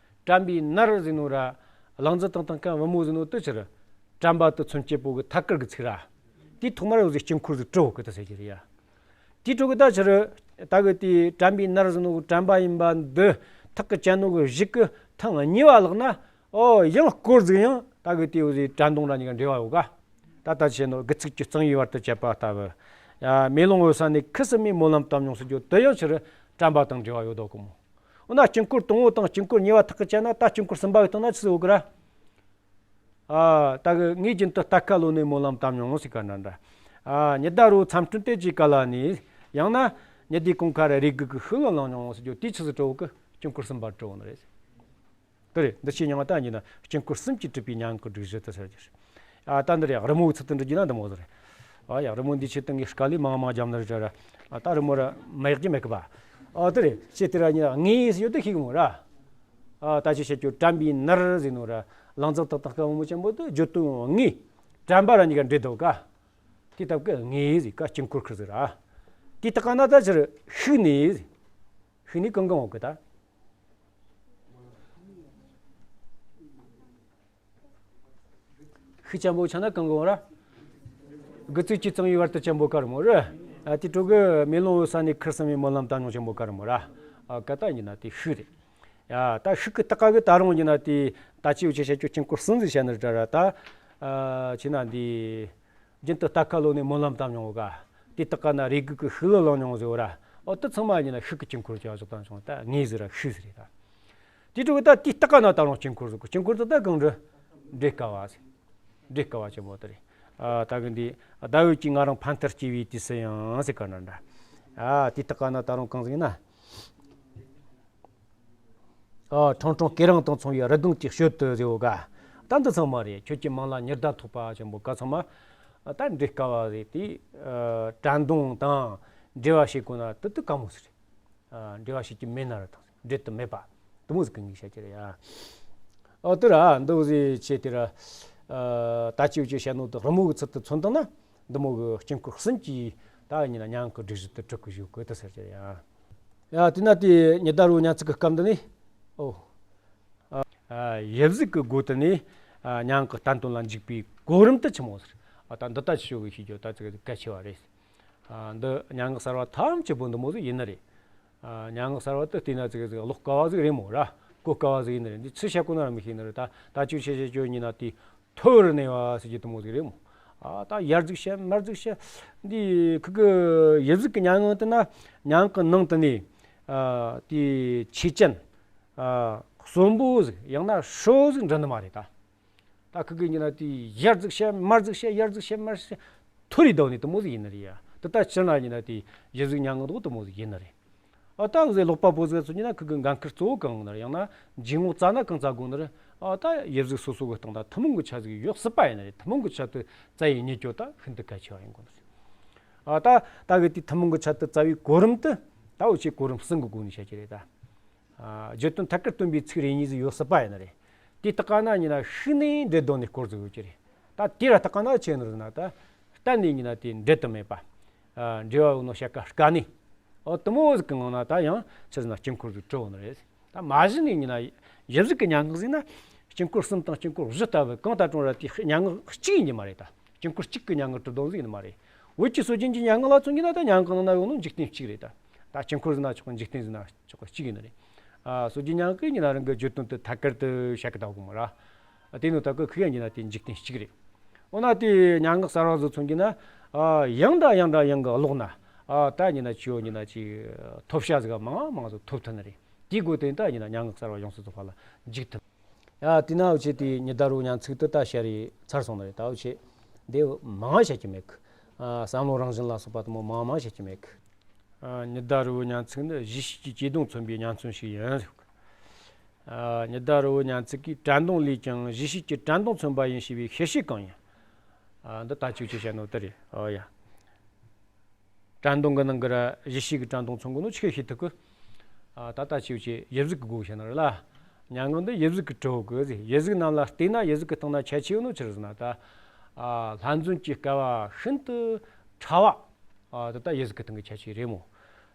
དྲན་པའི་ནར་ཟེར་ནོ་ར། ལང་ཚོ་དང་དང་ཁ་བུ་མོ་ཟེར་ནོ་དེ་ཕྱིར་དྲན་པ་དེ་མཚོན་བྱེད་པོ་གི་ཐད་ཀར་གི་ཚིག་ར། དེ་ཐོག་མར་འོ་ཟིག་དཀྱིལ་འཁོར་ཟིག་གྲུབ་གི་དེ་ཟེར་གྱི་རེད་ཡ། དེ་འཕྲོ་གི་ད་ཕྱིར་ད་གི་དེ་དྲན་པའི་ནར་ཟེར་ནོ་གི་དྲན་པ་ཡིན་པ་འདི་ཐག་གི་བཅད་ནོ་གི་གཞུག་གི་ཐེངས་གཉིས་པ་ལགས་ན། ཨོ་ཡང་སྐོར་ཟིག་ཡང་ད་གི་དེ་འོ་ཟིག་དྲན་གདུང་ར་གཉིས་ཀ་འབྲེལ་བ་ཡོད་ག། ད་ལྟ་བྱས་ནོ་དགུ་ཚིགས་ཀྱི་གཙང་བོའི་བར་དུ་བཅད་པ་ལྟ་བུ། ཡ་མེ་ལོང་འོད་ས་ནས་ཁུ་སིམ་མེའི་སྨོན་ལམ་བཏབ་མྱོང་ཟེར་རྒྱུ་དེ་ཡང་ཕྱིར་དྲན་པ་དང་འབྲེལ་བ་ཡོད་དོ་གི་མོ། འོ་ན་དཀྱིལ་འཁོར་དང་པོ་དང་དཀྱིལ་འཁོར་གཉིས་པ་ཐག་གི་བཅད་ན་ད་དཀྱིལ་འཁོར་གསུམ་པ་གི་སྟེང་ན་ཆི་ཟིག་ཡོད་གི་ར། ཨ་ད་གི་ངས་རྒྱུན་དུ་རྟ་ཁ་ལོ་ནས་སྨོན་ལམ་བཏབ་མྱོང་ཟེར་ག་འདྲ་འདྲ། ཨ་ཉི་ཟླ་རི་བོ་མཚམས་སྤྲིན་དེ་ཅིག་ག་ལ་ནས། ཡང་ན་ཉི་ཟླའི་གུང་ཁ་ར་རེ་སྒུག་གི་ཤུགས་ལ་ལངས་མྱོང་ཟེར་རྒྱུ་དེ་ཆི་ཟིག་གྲོ་གི་དཀྱིལ་འཁོར་གསུམ་པ་གྲོ་ནི་རེད། དེ་རེད། འདི་ཆོས་ཉིད་ད་ཉིད་ན་དཀྱིལ་འཁོར་གསུམ་གྱིས་གྲུབ་པའི་སྙན་ངག་གི་སྒྲིག་གཞི་དེ་ཟེར་རྒྱུ་རེད། ཨ་ད་འདི་རེད། རི་མོ་གི་ཚུལ་དུ་འབྲི་རྒྱུ་ན་འདི་མོ་ཟེར། ཨ་ཡ་རི་མོ་འདི་ཆེད་དུ་ངས་དཀའ་ལས་མང་མང་བརྒྱབ་ནི་རེད་ར། ཨ་ད་རི་མོ་ར་མ་ཡག་གི་མེད་གི་པ། ཨ་དེ་རེད། ཆེ་དེ་ར་ཉིད་ངས་ཡོད་དུ་ཤེས་གི་མོ་ར། ཨ་ད་ཅི་བཤད་རྒྱུ་དྲན་པའི་ནར་ཟེར་ནོ་ར། ལང་ཚོ་ཏག་ཏག་དཀའ་མོ་ཆེན་པོ་དུ་བརྗོད་དོན་ངས་དྲན་པ་ར་གཉིས་ཀ་འདྲེས་འདུག་ག། དེ་ལྟ་བུ་གི་ངས་ཟེར་ག་དཀྱིལ་འཁོར་ཁུར་ཟེར་ར། དེ་ལྟ་ག་ན་ད་ཕྱིར་ཤུགས་ནས་ཟེར། ཤུགས་ནས་གང་གང་འོག་གི་ད། ཤུགས་ཆེན་པོ་ཆགས་ན་གང་གང་ར། དགུ་ཚིགས་ཀྱི་གཙང་བོའི་བར་དུ་ཆེན་པོ་དཀར་མོ་རེད། ཨ་དེ་དྲུག་གི་མེ་ལོང་འོད་ས་ནས་ཁུར་སིམ་མེའི་སྨོན་ལམ་བཏབ་མྱོང་ཆེན་པོ་དཀར་མོ་ར། ཨ་ཀ་ད་ཡིན་ན་དེ་ཤུགས་རེད། ཡ་ད་ཤུགས་ཀྱི་རྟགས་ཀ་གི་ད་རུང་ཡིན་ན་དེ་ད་ཅི་འུ་ཆོས་བཤད་རྒྱུ་དཀྱིལ་འཁོར་གསུམ་ཟིག་བཤད་ནི་རེད་ར་ད། ཨ་ཆི་ན་འདི། རྒྱུན་དུ་རྟ་ཁ་ལོ་ནས་སྨོན་ལམ་བཏབ་མྱོང་ག། དེ་དག་ག་ན་རེ་སྒུག་གི་ཤུགས་ལ་ལངས་མྱོང་ཟེར་བ་ར། ཨོ་དེ་ཚང་མ་ཡིན་ན་ཤུགས་ཀྱི་དཀྱིལ་འཁོར་བྱ་བཞག་བཏང་བྱུང་ད་ངས་ཟེར་ར་ཤུགས་ཟེར་རེད་ད། དེ་དྲུག་གི་ད་དེ་དག་ག་ན་ད་རུང་དཀྱིལ་འཁོར་ཟེར་གི། དཀྱིལ་འཁོར་དེ་ད་གང་འདྲ། འདྲེ་དཀའ་བ་ཟེར། འདྲེ་དཀའ་བ་ཆེན་པོ་དེ་རེད། ཨ་ད་གི་འདི་ཟླ་འོད་ཀྱིས་ང་རང་ཕན་བཏགས་སྐྱེ་བའི་དུས་སུ་ཡང་ཟེར་ག་འདྲ་འདྲ། ཨ་དེ་དག་ག་ན་ད་རུང་གང་ཟེར་ན། ཨ་ཁྲང་ཁྲང་གེ་རང་དང་མཚུངས་པའི་རི་སྒང་གི་ཞོལ་དུ་ཟེར་བོ་ག། ད་འདི་ཚང་མ་རེད། ཁྱོད་ཀྱི་མིང་ལ་ཉི་ཟླ་ཐོགས་པ་ཆེན་པོ་ག་ཚང་མ། ཨ་ད་འདྲེ་དཀའ་བ་རེད་དེ། ཨ་དྲན་གདུང་དང་འབྲེལ་བ་བྱེད་དགོས་ན་དེ་དུ་དཀའ་མོ་ཟེར། ཨ་འབྲེལ་བ་བྱེད་ཀྱི་མེད་ན་ར་དང་འབྲེལ་དུ་མེད་པ་དེ་མོ་ཟིག་གི་ངས་བཤད་ཀྱི་རེད་ཡ། ཨོ་དེ་ར་འདི་བོ་ཟིག་ཆེ་དེ་ར། ཨ་ད་ཅི་བྱེད་བཤད་ནོ་དེ་རི་མོ་གི་ཚུལ་དུ་མཚོན་བཏང་ན། འདི་མོ་གི་དཀྱིལ་འཁོར་གསུམ་གྱིས་ད་ཡིན་ན་སྙན་ངག་གི་སྒྲིག་གཞི་དེ་གྲུབ་གི་བཞུགས་གི་དེ་ཟེར་གྱི་རེད་ཡ། ཡ་དེ་ན་དེ་ཉི་ཟླ་རི་བོ་མཉམ་ཚིག་གི་སྐབས་འདི་ནས། ཨོ། ཨ་ཡིབ་གཟུགས་ཀྱི་སྒོ་དེ་ནས་ཨ་སྙན་ངག་གི་བསྟན་དོན་ལ་འཇུག་པའི་གོ་རིམ་དེ་ཆི་མོ་ཟེར། ཨ་ད་འདི་ལྟ་ཞིག་ཤོད་གི་ཤེས་རྒྱུ་ད་ཙི་གེ་གལ་ཆེ་བ་རེད། ཨ་འདི་སྙན་ངག་གསར་བ་ཐམས་ཅད་པོ་འདི་མོ་ཟིག་ཡིན་ནི་རེད། ཨ་སྙན་ངག་གསར་བ་དེ་བལྟས་ན་ཙི་གེ་ཙི་གེ་ཀློག་དཀའ་བ་ཟིག་རེད་མོ་ར། གོ་དཀའ་བ་ཟིག་ཡིན་ནི་རེད། འདི་ཚུལ་བཤད་གོ་ན་ར་མི་ཤེས་ནི་རེད། ད་ད་ཅིག་བཤད་བཤད་རྒྱུ་ཡིན་ན་དེ། ཐོ་རུ་གནས་པ་ཟེར་རྒྱུ་དེ་མོ་ཟིག་རེད་མོ། ཨ་ད་ཡར་ཟིག་བཤད་མར་ཟིག་བཤད། འདི་ཁི་གི་ཡིབ་གཟུགས་ཀྱི་སྙན་ངག་དེ་ན་སྙན་ངག་གི་ནང་དུ་ནས། ཨ་དེ་ཆོས་ཅན། ཨ་གསོན་པོ་ཟིག་ཡང་ན་ཧྲོ་ཟིག་འདྲ་ནི་མ་རེད་ད། ད་ཁི་གི་ཡིན་ན་དེ་ཡར་ཟིག་བཤད་མར་ཟིག་བཤད་ཡར་ཟིག་བཤད་མར་ཟིག་བཤད། ཐོ་རེ་བསྡད་ནི་དེ་མོ་ཟིག་ཡིན་ནི་རེད་ཡ། དེ་ལྟ་ཕྱིར་ན་ཡིན་ན་དེ་ཡིབ་གཟུགས་སྙན་ངག་དེ་དེ་མོ་ཟིག་ཡིན་ནི་རེད། ཨ་ད་འུ་ཟེ་ཀློག་པ་པོ་ཟིག་ཚོ་ཡིན་ན་ཁི་གི་འགན་ཁུར་གཙོ་བོ་གང་ཡོད་ན་རེད། ཡང་ན་འཇུག་ངོགས་བཙལ་ན་གང་བཙལ་དགོས་ནི་རེད། ཨ་ད་ཡིབ་གཟུགས་སོ་སོ་གི་སྟེང་ད་ཐུན་མོང་གི་ཆ་ཟིག་ཡོད་སྲིད་པ་ཡིན་ནི་རེད། ཐུན་མོང་གི་ཆ་དེ་བཙལ་ཡེ་རྙེད་རྒྱུ་ད་ཤིན་ཏུ་གལ་ཆེ་བ་ཡིན་དགོས་ནི་རེད། ཨ་ད་ད་གི་དེ་ཐུན་མོང་གི་ཆེད་དུ་རྩ་བའི་གོ་རིམ་དུ་ད་འུ་ཆོས་གོ་རིམ་གསུམ་གི་སྒོ་ནས་བཤད་ཀྱི་རེད་ད། ཨ་བརྗོད་དོན་ཐད་ཀར་སྟོན་པའི་ཚིག་རེ་གཉིས་ཟིག་ཡོད་སྲིད་པ་ཡིན་ནི་རེད། དེ་དག་ག་ན་ཡིན་ན་ཤུགས་ནས་འབྲེལ་ལྡོག་ནས་སྐོར་ཟིག་ཡོད་ཀྱི་རེད། ད་དེ་ར་དག་ག་ན་ཆེ་ནི་རེད་ན་ད་གཏན་ནས་ཡིན་ན་དེ་འབྲེལ་དུ་མེད་པ། ཨ་འབྲེལ་བ་ཡོད་ནོ་བཤད་ཀ་དཀའ་ནི། ཨོ་དུ་མོ་ཟིག་གི་ངང་ན་ད་ཡང་ཆི་ཟིག་ན་དཀྱིལ་འཁོར་ཟིག་གྲུབ་ཡོད་ནི་རེད། ད་མ་གཞི་ནས་ཡིན་ན་ཡིབ་གཟུགས་ཀྱི་སྙན་ངག་ཟིག་ན་དཀྱིལ་འཁོར་གསུམ་དང་དཀྱིལ་འཁོར་བཞི་ལྟ་བུ་གང་ལྟར་ཀྲུང་ར་དེ་སྙན་ངག་གཅིག་ཡིན་གྱི་མ་རེད་ད། དཀྱིལ་འཁོར་གཅིག་གི་སྙན་ངག་གྲུབ་སྟངས་ཟིག་ཡིན་ནི་མ་རེད། བོད་ཀྱི་སྲོལ་རྒྱུན་གྱི་སྙན་ངག་ལ་མཚོན་གྱི་ན་ད་སྙན་ངག་ནང་ན་ཡོད་ནོ་འཇིག་རྟེན་གཅིག་རེད་ད། ད་དཀྱིལ་འཁོར་ཟིག་ན་ཆོག་གི། འཇིག་རྟེན་ཟིག་ན་ཆོག་གི། གཅིག་ཡིན་ནི་རེད། ཨ་སྲོལ་རྒྱུན་སྙན་ངག་གི་ཡིན་ན་རང་གི་བརྗོད་དོན་དེ་ཐད་ཀར་དུ་བཤད་གི་ད་གོ་མ་ར། དེ་ནི་ད་གི་ཁུ་ཡང་ཡིན་ན་དེ་འཇིག་རྟེན་གཅིག་རེད། འོ་ན་དེ་སྙན་ངག་གསར་བ་ཟིག་མཚོན་གྱི་ན། ཨ་ཡང་འདྲ་ཡང་འདྲ་ཡང་གི་ཀློག་ན། ཨ་ད་ཡིན་ན་ཅི་ཡོད་ཡིན་ན་ཅི་ཐོབ་བྱ་ཟིག་མང་མང་ཟིག་ཐོབ་ཐུབ་ནི་རེད། དེའི་སྒོ་དེ་ད་ཡིན་ན་སྙན་ངག་གསར་བ་ཡོངས་སུ་རྫོགས་པ་ལ་འཇུག་ཐུབ། ཡ་དེས་ན་འུ་ཆོས་དེ་ཉི་ཟླ་རི་བོ་སྙན་ཚིག་དེ་ད་བཤད་རེས་ཚར་སོང་ནི་རེད། ད་འུ་ཆོས་འདི་མང་བ་བཤད་ཀྱི་མེད་གི། ཨ་བསམ་བློ་རང་བཞིན་ལ་སོགས་པ་དེ་མོ་མང་མང་བཤད་ཀྱི་མེད་གི། ཨ་ཉི་ཟླ་རི་བོ་སྙན་ཚིག་ནི་གཞི་ཤེས་ཀྱི་ཇེ་དོན་མཚོན་པའི་སྙན་མཚོན་ཞིག་ཡིན། ཨ་ཉི་ཟླ་རི་བོ་སྙན་ཚིག་གིས་དྲན་དོན་ལས་ཀྱང་གཞི་ཤེས་ཀྱི་དྲན་དོན་མཚོན་པ་ཡིན་ཞེས་པའི་ཤེར་ཕྱིན་གང་ཡིན། ཨ་འདི་ད་ཅིག་ཅིག་བཤད་ནོ་དེ་རེད། ཨོ་ཡ། དྲན་དོན་གྱི་ནང་གི་ར་གཞི་ཤེས་ཀྱི་དྲན་དོན་མཚོན་དགོས་ནོ་ཆི་ཤེས་ཐུབ་གི། ཨ་ད་ལྟ་ཆེ་བ་ཆེ་ཡིབ་གཟུགས་ཀྱི་སྒོ་བཤད་ན་རེད་ལ། སྙན་ངག་འདི་ཡིབ་གཟུགས་ཀྱིས་གྲུབ་གི་ཟེར། ཡིབ་གཟུགས་རྣམས་ལ་བལྟས་ན་ཡིབ་གཟུགས་ཀྱི་སྟེང་ན་ཁྱད་ཆོས་ཡོད་ནོ་ཆི་རེད་ཟེར་ན་ད། ཨ་ལྷ་མཛོད་ཀྱི་སྐལ་བ་ཤིན་ཏུ་ཕྲ་བ། ཨ་ད་ལྟ་ཡིབ་གཟུགས་ཀྱི་སྟེང་གི་ཁྱད་ཆོས་རེད་མོ།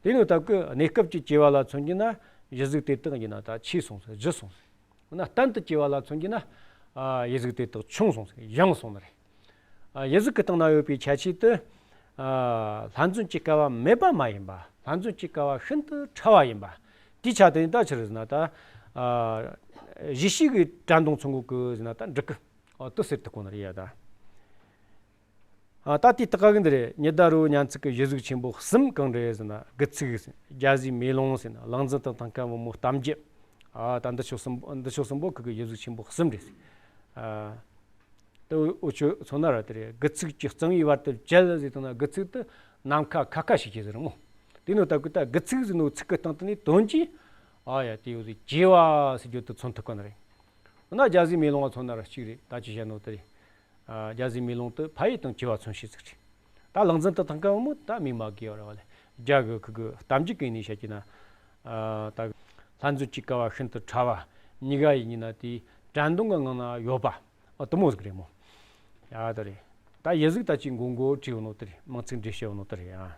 དེ་ནི་ད་གི་གནས་སྐབས་ཀྱི་སྐྱེ་བ་ལ་མཚོན་གྱི་ན་ཡིབ་གཟུགས་དེ་དག་ཡིན་ན་ད་ཆེ་སོང་ཟེར། ལྗིད་སོང་ཟེར། འོ་ན་གཏན་དུ་སྐྱེ་བ་ལ་མཚོན་གྱི་ན། ཨ་ཡིབ་གཟུགས་དེ་དག་ཆུང་སོང་ཟེར། ཡང་སོང་ནི་རེད། ཨ་ཡིབ་གཟུགས་ཀྱི་སྟེང་ན་ཡོད་པའི་ཁྱད་ཆོས་དེ། ཨ་ལྷ་མཛོད་ཀྱི་སྐལ་བ་མེད་པ་མ་ཡིན་པ། ལྷ་མཛོད་ཀྱི་སྐལ་བ་ཤིན་ཏུ་ཕྲ་བ་ཡིན་པ། དེའི་ཆ་དེ་ནི་ད་ཆི་རེད་ཟེར་ན་ད། ཨ་གཞི་ཤེས་ཀྱི་དྲན་དོན་མཚོན་དགོས་གི་ཟེར་ན་ད་འགྲིག་གི། ཨོ་དེ་ཟེར་ཐུབ་གོ་ནི་རེད་ཡ་ད། ཨ་ད་དེ་ད་ག་གི་འདི་རེད། ཉི་ཟླ་རི་བོ་སྙན་ཚིག་གི་ཡིབ་གཟུགས་ཆེན་པོ་གསུམ་གང་རེད་ཟེར་ན། དགུ་ཚིགས་ཟེར། རྒྱ་བཟའི་མེ་ལོང་ཟེར་ན། ལང་ཚན་དང་ཐང་ཀ་བུ་མོ་གཏམ་རྒྱུད། ཨ་ད་འདི་ཕྱོགས་གསུམ་འདི་ཕྱོགས་གསུམ་པོ་ཁུ་གི་ཡིབ་གཟུགས་ཆེན་པོ་གསུམ་རེད་ཟེར། ཨ་ད་འུ་ཆོས་མཚོན་ན་ར་དེ་རེད། དགུ་ཚིགས་ཀྱི་གཙང་བོའི་བར་དུ་བཅད་ཟེར་དང་ན། དགུ་ཚིགས་དེ་ནམ་མཁའ་ཁ་ཁ་ཞིག་བྱས་ཟེར་མོ། དེ་ནི་ད་གི་ད་དགུ་ཚིགས་ཟེར་ནོ་ཚིག་གི་སྟེང་དེ་ནི་དོན་གྱིས། ཨ་ཡ་དེ་ཡོད་ཟེར། བྱེ་བ་ཟེར་རྒྱུ་དེ་མཚོན་ཐུབ་གི་ནི་རེད། འོ་ན་རྒྱ་བཟའི་མེ་ལོང་བ་མཚོན་ན་ར་གཅིག་རེད། ད་ཅི་བཤད་ནོ་དེ་རེད། ཨ་རྒྱ་བཟའི་མེ་ལོང་དེ་ཕ་ཡུལ་དང་བྱེ་བ་མཚོན་བྱེད་ཅིག་རེད། ད་ལང་ཚན་དང་ཐང་ཀ་བུ་མོ་ད་མིང་མ་དགོས་པ་རེད་བ་ལེ། རྒྱ་གི་ཁུ་གི་གཏམ་རྒྱུད་གི་ནས་བཤད་ཀྱི་ན། ཨ་ད་ལྷ་མཛོད་ཀྱི་སྐལ་བ་ཤིན་ཏུ་ཕྲ་བ། གཉིས་ཀ་ཡིན་ན་དེའི་དྲན་དོན་གྱི་ངང་ན་ཡོད་པ། ཨ་དེ་མོ་ཟིག་རེད་མོ། ཡ་ད་རེད། ད་ཡིབ་གཟུགས་ད་ཅི་མགོ་མགོ་བྲིས་ཡོད་ནོ་དེ་རེད། མིང་ཚིག་འབྲི་བྱས་ཡོད་ནོ་དེ་རེད་ཡ།